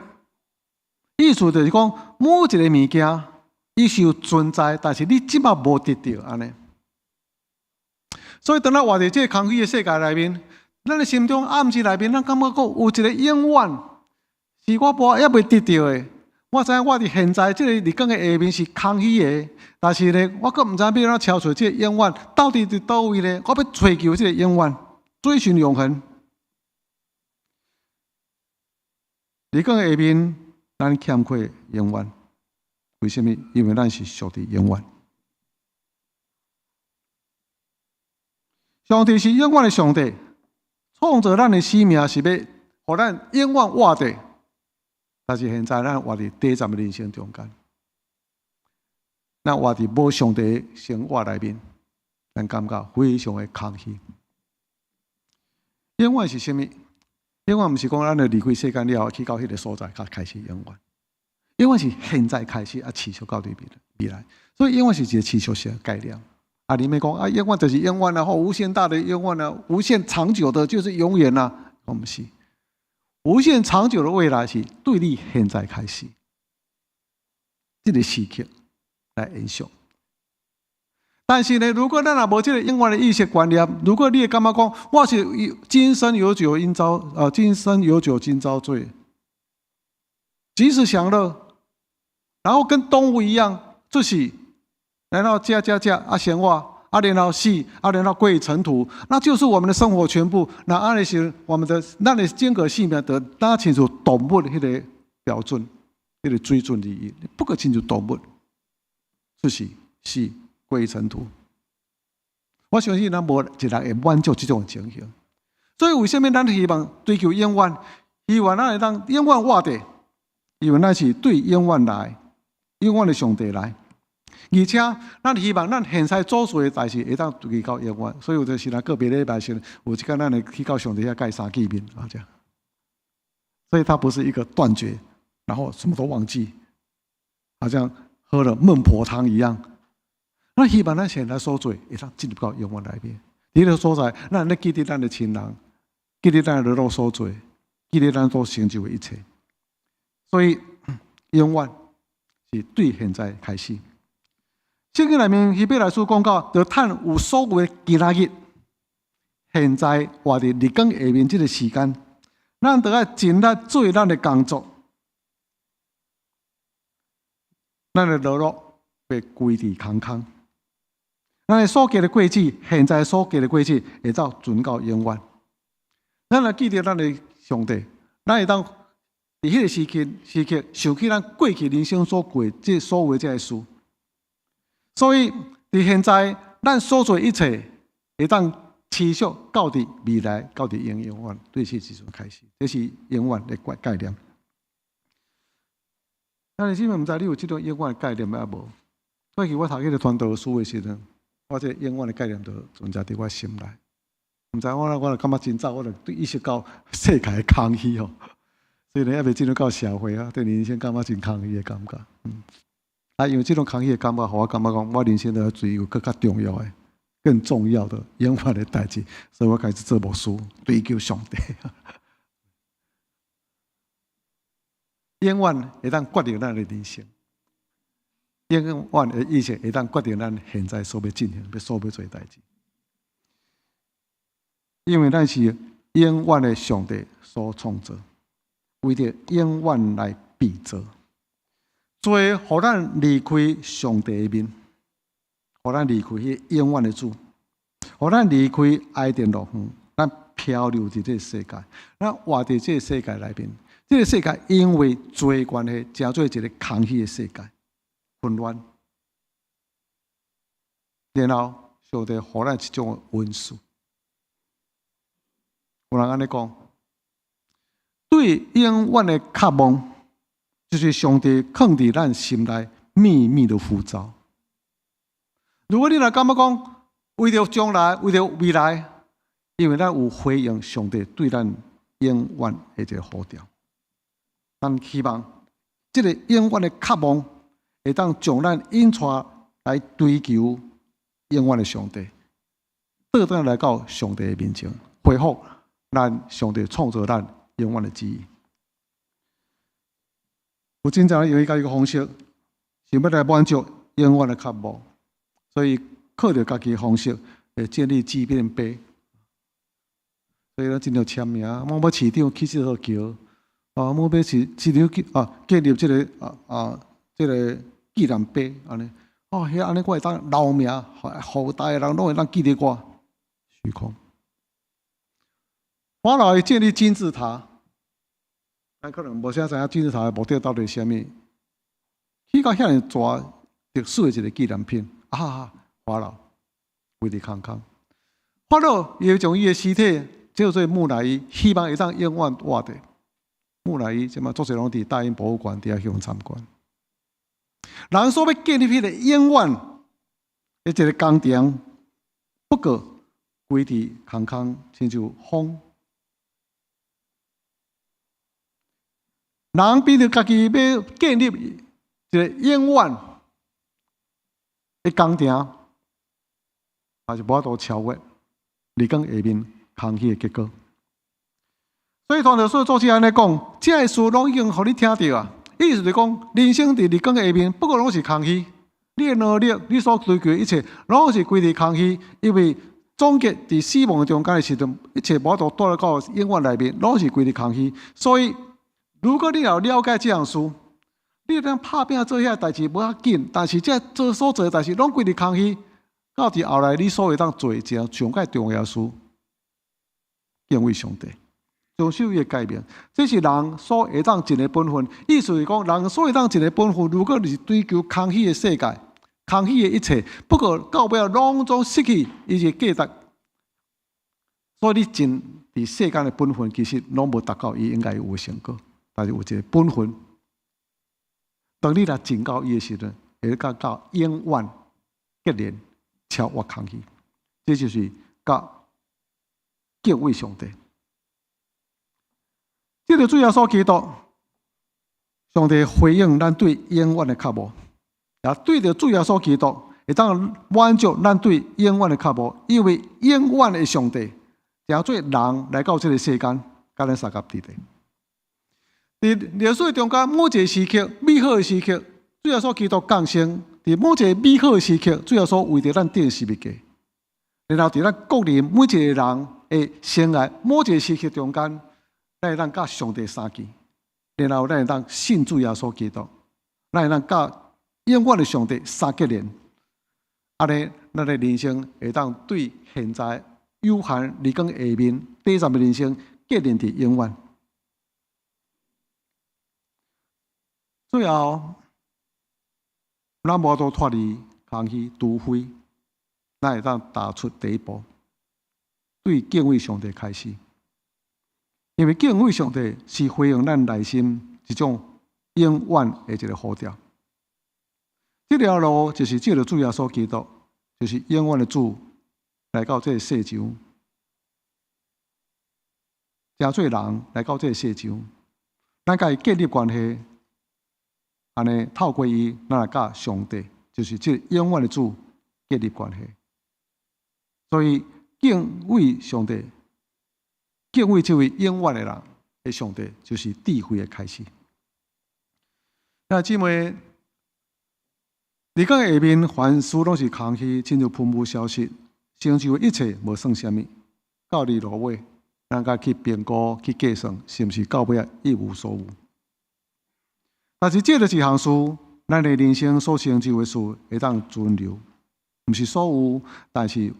意思就是講，每一个物件，伊是有存在，但是你這擺無得著按呢。所以當咱活佇這个空虛的世界內面，咱的心中暗時內面，咱感覺講有一个永遠是我無猶未得著的。我知影我佇現在這个日光的下面是空虛的，但是呢，我閣毋知欲按怎超出這个永遠到底佇佗位呢？我欲追求這个永遠，追尋永恆。日光的下面，咱欠缺永遠。為什麼？因為咱是屬佇永遠。上帝是永遠的上帝，創造咱的生命是欲予咱永遠活著。但是現在咱活佇短暫的人生中間，咱活佇無上帝的生活內面，咱感覺非常的空虛。永遠是啥物？永遠毋是講咱離開世間了後去到彼个所在才開始永遠。永遠是現在開始啊，持續到佇未來。所以永遠是一个持續性的概念。啊，你欲講啊，永遠就是永遠啊，或無限大的永遠啊，無限長久的，就是永遠啊，毋是。無限長久的未來是對你現在開始，這个時刻來延續。但是呢，如果咱若無這个永遠的意識觀念，如果你會感覺講我是今生有酒今朝啊，今生有酒今朝醉，及時享樂，然後跟動物一樣，就是然後食食食啊生活。啊，然後死，啊，然後歸於塵土，那就是我們的生活全部。那按呢是我們的，咱的整個性命，就若親像動物彼个標準，彼个水準而已。不過親像動物，就是死歸於塵土。我相信咱無一人會滿足這種情形。所以為啥物咱希望追求永遠？希望咱會當永遠活著，因為咱是對永遠來，永遠的上帝來。而且，咱希望咱現在所做的代誌會當記到永遠，所以有陣時若個別禮拜時，有一工咱會去到上帝遐共伊相見面啊，這樣。所以，它不是一個斷絕，然後什麼都忘記，好像喝了孟婆湯一樣。咱希望咱現在所做會當進入到永遠內面。佇彼个所在，咱咧記得咱的親人，記得咱的勞碌所做，記得咱所成就的一切。所以，永遠是對現在開始。聖經內面希伯來書講到，著趁有所謂的今仔日，現在活佇日光下面這个時間，咱著愛盡力做咱的工作，咱的勞碌袂規佇空空，咱的所結的果子，現在所結的果子會當存到永遠。咱若記得咱的上帝，咱會當佇彼个時刻想起咱過去人生所過這所有這个事。所以，佇現在，咱所做一切，會當持續到佇未來，到佇永永遠，對這時陣開始，這是永遠的概念。但是，你毋知你有這種永遠的概念抑無？過去我讀彼个傳道書的時陣，我這個永遠的概念就存在佇我心內。毋知我就感覺真早，我就意識到世界的空虛吼。雖然猶未進入到社會啊，對人生感覺真空虛的感覺。啊，因為這種空虛的感覺，予我感覺講，我人生著追求閣較重要的、更重要的永遠的代誌，所以我開始做牧師，追求上帝。永遠會當決定咱的人生，永遠的意識會當決定咱現在所欲進行、欲所欲做的代誌。因為咱是永遠的上帝所創造，為著永遠來被造。罪予咱離開上帝的面，予咱離開彼个永遠的主，予咱離開伊甸樂園，咱漂流佇這个世界，咱活佇這个世界內面。這个世界因為罪關係，成做一个空虛的世界，混亂。然後上帝予咱一種恩賜。有人按呢講，對永遠的渴望，就是上帝囥佇咱心內秘密的呼召。如果你若感覺講，為著將來，為著未來，因為咱有回應上帝對咱永遠的一个呼召。咱希望這个永遠的渴望，會當將咱引帶來追求永遠的上帝，倒轉來到上帝的面前，恢復咱上帝創造咱永遠的旨意。有真濟人用伊家己的方式，想欲來滿足永遠的渴望，所以靠著家己的方式來建立紀念碑。所以咱盡量簽名，某某市長起這座橋，啊，某某市長去啊，建立這个紀念碑，按呢，哦，遐按呢，我會當留名，後代的人攏會當記得我。虛空。法老伊建立金字塔，咱可能無啥知影金字塔的目的到底是啥物。起到遐爾大歷史的一个紀念品，啊，法老規佇空空。法老伊會將伊的屍體叫做木乃伊，希望會當永遠活著。木乃伊這馬足濟攏佇大英博物館佇遐去參觀。人所欲建立彼个永遠的一个工程，不過規佇空空，親像風。人變著家己欲建立一个永遠的工程，也是無法度超越日光下面空虛的結果。所以，傳道書作者按呢講，這个事攏已經予你聽著啊。意思就是講，人生佇日光下面，不過攏是空虛。你的努力，你所追求的一切，攏是歸佇空虛。因為總結佇死亡中間的時陣，一切無法度帶來到永遠內面，攏是歸佇空虛。所以，如果你若了解這項事，你會當拍拚做遐代誌無要緊，但是這做所做的代誌攏歸佇空虛。到佇後來，你所會當做一項上蓋重要事，敬畏上帝，遵守伊的誡命，這是人所會當盡的本分。意思是講，人所會當盡的本分，如果你是追求空虛的世界、空虛的一切，不過到尾攏總失去伊的價值。所以你盡佇世間的本分，其實攏無達到伊應該有的成果。但是有一个本分，當你若盡到伊的時陣，會佮到永遠結連超越空虛。這就是佮敬畏上帝。這个主耶穌基督，上帝回應咱對永遠的渴望，也對著主耶穌基督，會當滿足咱對永遠的渴望，因為永遠的上帝，成做人來到這个世間，佮咱相佮佇咧。佇歷史中間，某一个時刻，美好的時刻，主耶穌基督降生；佇某一个美好的時刻，主耶穌為著咱釘十字架。然後佇咱個人每一个人的生涯某一个時刻中間，咱會當佮上帝相見，然後咱會當信主耶穌基督，咱會當佮永遠的上帝相結連。按呢，咱的人生會當對現在有限日光下面短暫的人生結連佇永遠。最後，咱無法度脫離空虛，除非咱會當踏出第一步，對敬畏上帝開始。因為敬畏上帝是回應咱內心一種永遠的一个呼召。這條路就是藉著主耶穌基督，就是永遠的主來到這个世上，成做人來到這个世上，咱佮伊建立關係。按呢，透過伊，咱來佮上帝，就是這个永遠的主建立關係。所以敬畏上帝，敬畏這位永遠的人的上帝，就是智慧的開始。那姊妹，你講下面凡事攏是空虛，親像噴霧消失，成就的一切無算啥物。到佇落尾，咱該去評估、去計算，是毋是到尾仔一無所有？但是藉著這項事，咱的人生所成就的事會當存留，毋是所有，但是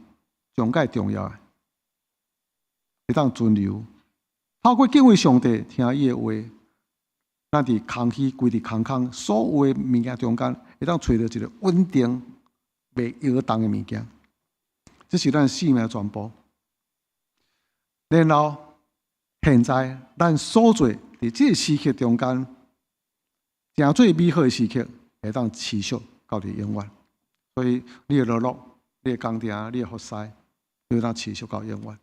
上蓋重要的會當存留。透過敬畏上帝，聽伊的話，咱佇空虛、規佇空空所有的物件中間，會當揣著一个穩定、袂搖動的物件。這是咱生命的全部。然後，現在咱所做佇這个時刻中間，誠做美好的時刻，會當持續到佇永遠。所以，你的勞碌你的工程，你的服侍，你會當持續到永遠。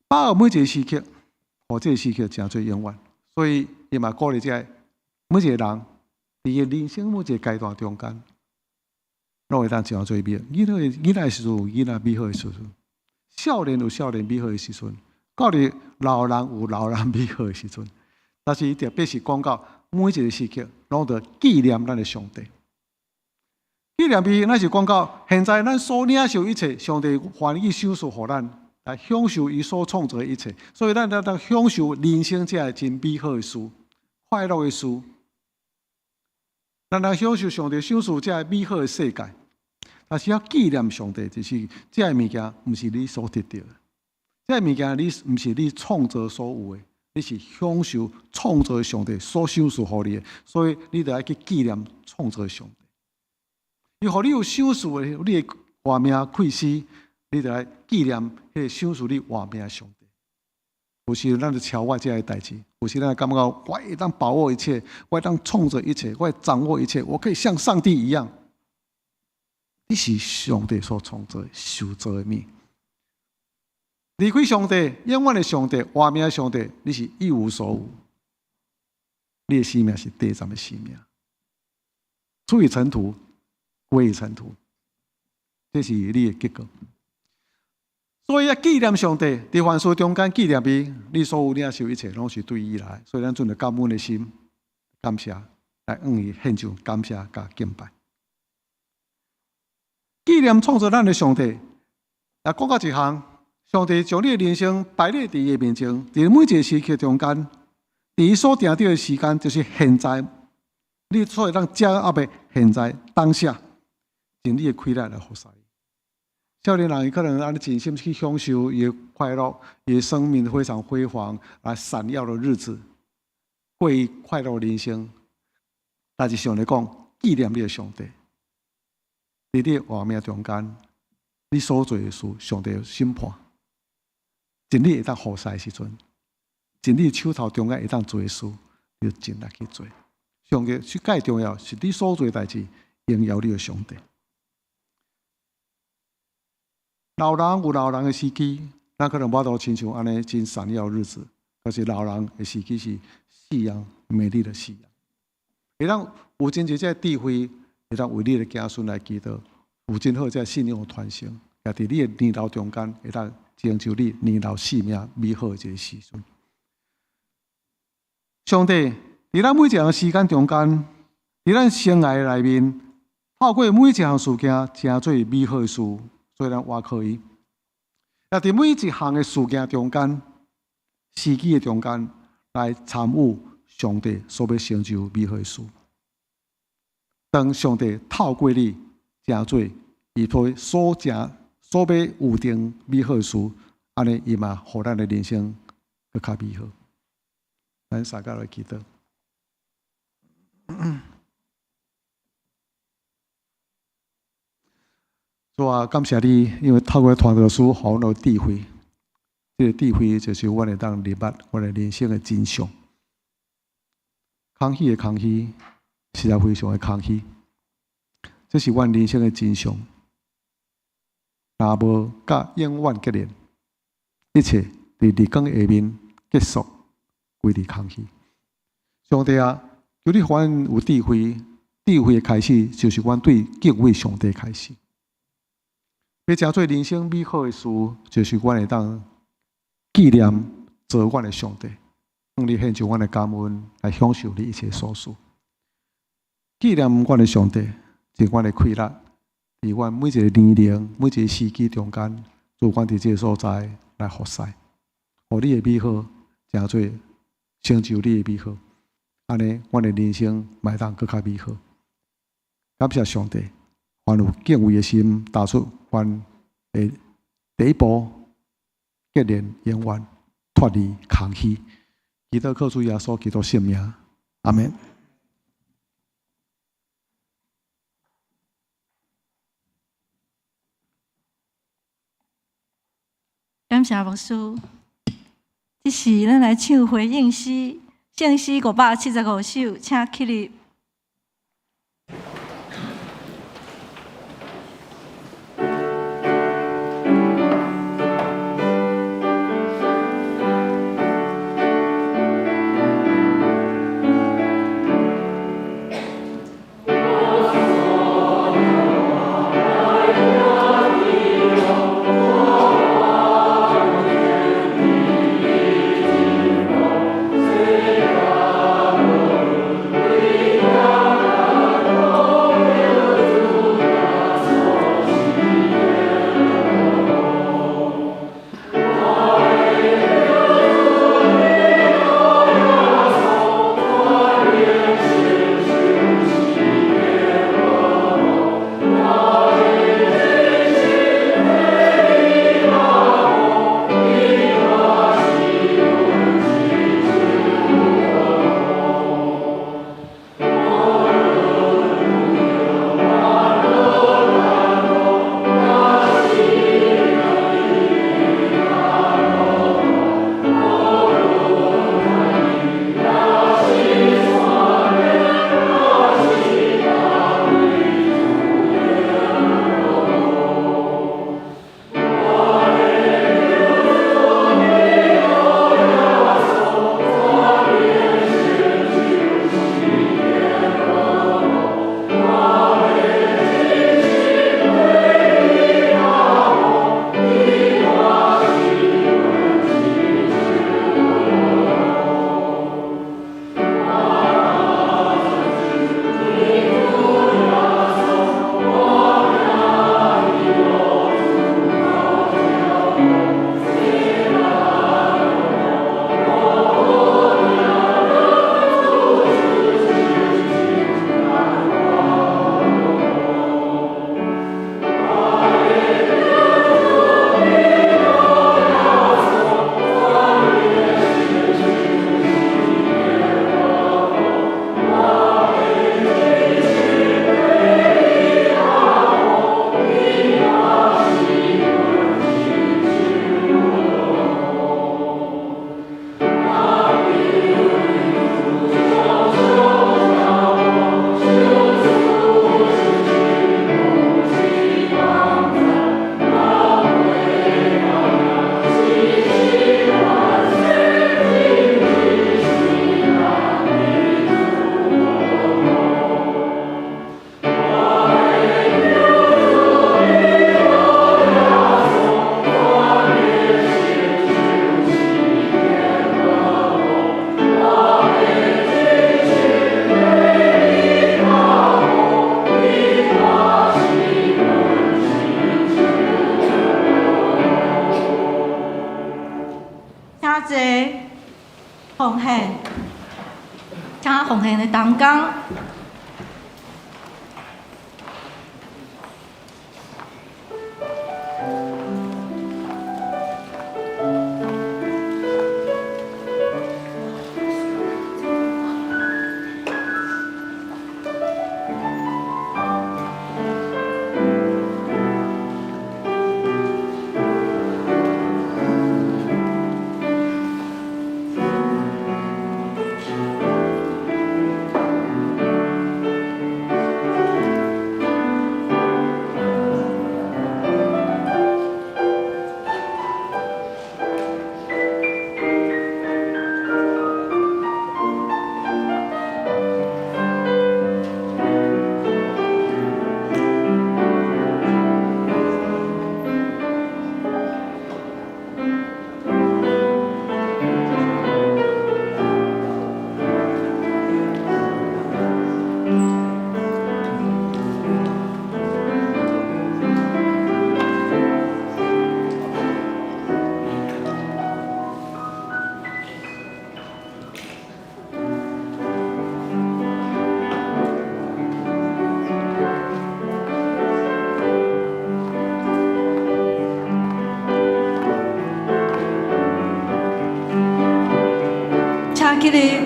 把握每一個時刻，予這個時刻成做永遠。所以，伊嘛鼓勵這个每一個人，佇伊人生每一個階段中間，攏會當成做美。囡仔的時陣有囡仔美好的時陣，少年有少年美好的時陣，到佇老人有老人美好的時陣。但是伊特別是講到每一個時刻，攏著紀念咱的上帝。紀念伊，咱是講到現在咱所領受一切，上帝願意賞賜予咱，來享受伊所創造的一切。所以咱會當享受人生這个真美好的事、快樂的事。咱來享受上帝賞賜這个美好的世界。但是要紀念上帝，就是這个物件，毋是你所得著的，這个物件你毋是你創造所有的，你是享受創造上帝所賞賜予你的，所以你著愛去紀念創造上帝。伊予你有賞賜的，你會活命氣死，你著愛紀念彼個賞賜你活命的上帝。有時咱就超越這个代誌，有時咱感覺我會當把握一切，我會當創造一切，我會掌握一切，我可以像上帝一樣。你是上帝所創造、受造的物。離開上帝，永遠的上帝，活命的上帝，你是一無所有。你的生命是短暫的生命，出於塵土，歸於塵土，這是你的結果。所以啊，紀念上帝，佇凡事中間紀念伊，你所有領受一切，攏是對伊來。所以咱存著感恩的心，感謝來向伊獻上感謝佮敬拜。紀念創造咱的上帝，啊，講到一項，上帝將你的人生擺列佇伊的面前，佇每一個時刻中間，佇伊所定著的時間，就是現在，你所會當掌握的現在當下，盡你的氣力來服侍。少年人伊可能按呢盡心去享受伊的快樂，伊的生命非常輝煌啊閃耀的日子，過伊快樂的人生。但是上帝講，紀念你的上帝，佇你的活命中間，你所做的事，上帝審判。盡你會當服侍的時陣，盡你手頭中間會當做的事，你就盡力去做。上帝是蓋重要，是你所做的代誌，榮耀你的上帝。老人有老人的時機，咱可能無法度親像按呢真閃耀日子，可是老人的時機是夕陽美麗的夕陽。會當有真濟這智慧，會當為你的子孫來祈禱，有真好這信仰的傳承，也佇你的年老中間，會當成就你年老生命美好的一個時陣。上帝佇咱每一項時間中間，佇咱生涯內面，透過每一項事件，成做美好的事。所以咱倚靠伊，也佇每一項的事件中間、時機的中間，來參與上帝所欲成就美好的事。當上帝透過你成做伊所成所欲預定美好的事，按呢伊嘛予咱的人生閣較美好。咱三個來祈禱。主啊，感謝你，因為透過傳道書，予阮有智慧。這個智慧就是阮會當明白阮的人生的真相。空虛的空虛，實在非常的空虛。這是阮人生的真相。若無佮永遠結連，一切佇日光下面結束，歸佇空虛。上帝啊，求你予阮有智慧，智慧的開始就是阮對敬畏上帝開始。欲成做人生美好的事，就是阮會當紀念造阮的上帝，向你獻上阮的感恩，來享受你一切所賜。紀念阮的上帝，盡阮的氣力，佇阮每一個年齡、每一個時機中間，做阮佇這個所在來服侍，予你的美好成做成就你的美好，按呢，阮的人生嘛會當閣較美好。感謝上帝，阮有敬畏的心，踏出阮的第一步，結連永遠脫離空虛。祈禱靠主耶穌基督聖名，阿們。感謝牧師。這時，咱來唱回應詩，聖詩575首，請起立。奉獻，請奉獻的同工。請起立。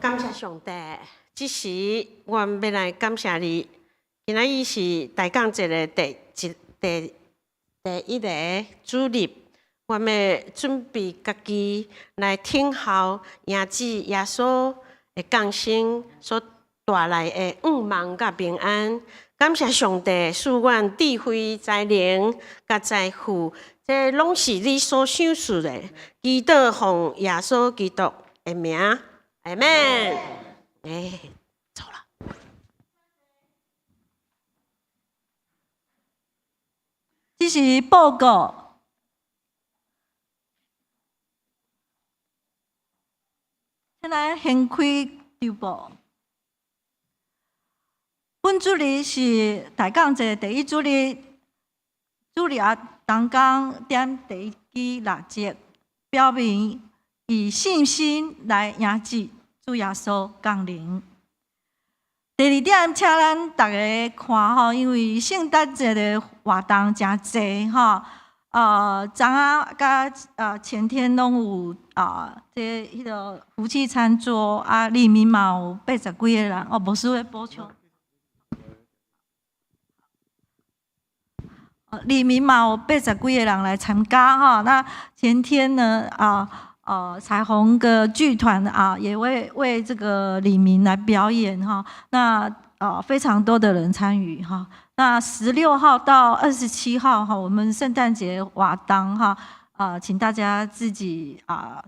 感謝上帝，這時我們欲來感謝你。今仔日是大降節的第一個主日，我們欲準備家己來等候迎主耶穌的降生所帶來的盼望佮平安。感謝上帝賜阮智慧、才能、佮財富，這攏是你所賞賜的。祈禱奉耶穌基督的名，阿們。哎，走了。這是報告。現在掀開週報。本主日是大降節第一主日，主日同工點第一支蠟燭，表明以信心來迎接主耶穌降臨。第二點，請咱逐家看吼，因為聖誕節的活動誠濟吼，昨昏佮前天攏有啊，這彼个福氣餐桌啊，裡面嘛有八十幾個人，哦，牧師欲補充。裡面嘛有八十幾個人來參加哈。那前天呢啊，彩虹的劇團啊，也為這個里民來表演哈。那非常多的人參與哈。那16號到27號哈，我們聖誕節活動哈，啊，請大家自己啊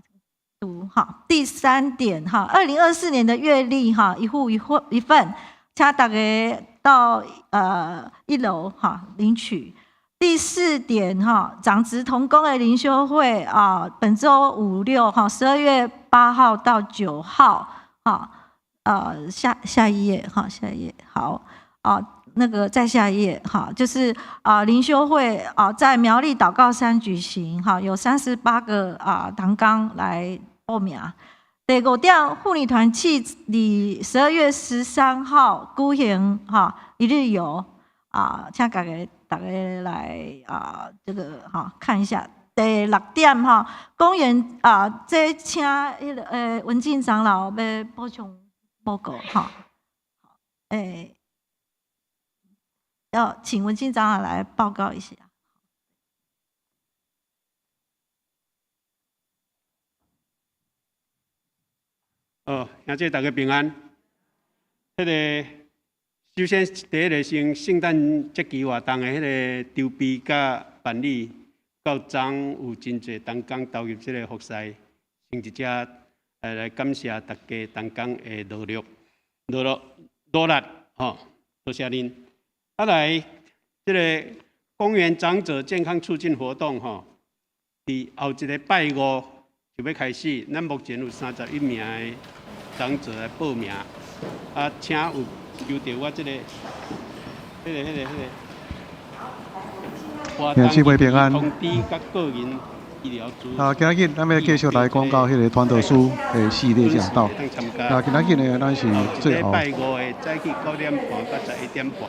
讀哈。第三點哈，2024年的月曆哈，一戶一戶一份，請大家到一樓哈領取。第四點哈，長執同工的靈修會啊，本週五六哈，12月8號到9號哈，下下一頁哈，下一頁好啊，那個再下一頁哈，就是啊靈修會啊，在苗栗禱告山舉行哈，有38個啊同工來報名。第五點，婦女團契佇12月13號舉行哈一日遊啊，請大家逐家來啊，這個哈看一下。第六點哈，公園啊，這請彼个文靜長老欲補充報告哈。欸，要請文清長老來報告一下。哦，兄弟大家平安。彼个首先第一个先聖誕節期活動的彼个籌備佮辦理，到昨有真濟同工投入這个服事，先佇遮來感謝大家同工的努力、努力、努力，吼，多謝恁。啊來，這个公園長者健康促進活動，吼，佇後一个拜五就欲開始，咱目前有31名的長者來報名，啊，請有收著我這个、彼个、彼个、彼个。兄姊妹平安。通知佮個人醫療資啊，今仔日咱欲繼續來講到彼个傳道書的系列講道。啊，今仔日呢，咱是最後。拜五的早起9點半到11點半。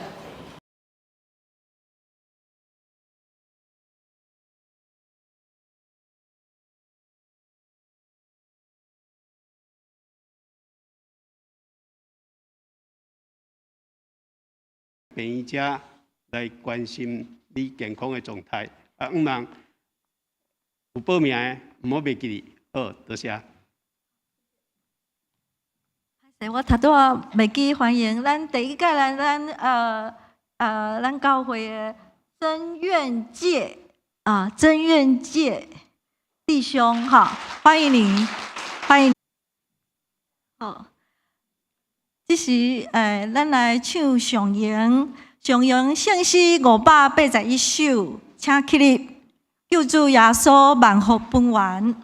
病院遮來關心你健康的狀態。啊，向望有報名的，毋好袂記哩。好，多謝。我頭拄仔袂記歡迎咱第一屆咱咱咱教會的曾願介啊，曾願介弟兄哈，歡迎你，歡迎。好，這時咱來唱上榮，上榮聖詩581首，請起立，救主耶穌萬福本源。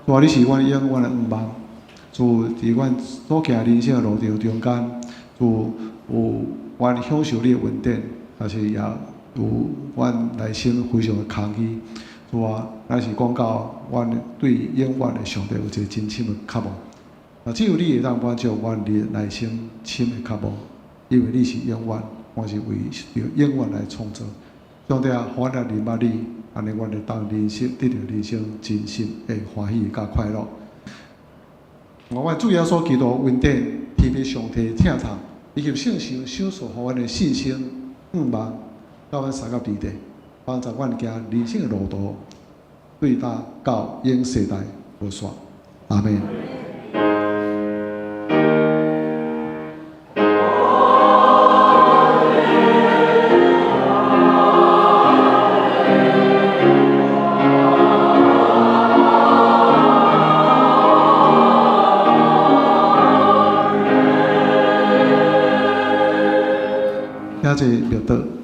主啊，你是阮永遠的向望。主佇阮所行人生的路途中間，主有阮享受你的恩典，但是也有阮內心非常的空虛。主啊，咱是講到阮對永遠的上帝有一個真深的渴望。啊，只有你會當滿足阮的內心深的渴望，因為你是永遠，我是為著永遠來創造。上帝啊，予阮來認捌你，按呢阮會當人生得著人生真心的歡喜佮快樂。阮主耶穌基督恩典，天父上帝疼痛，以及聖神賞賜予阮的信心、向望，佮阮相佮佇咧，幫助阮行人生的路途，對今到永世代無煞。阿們。兄弟默禱。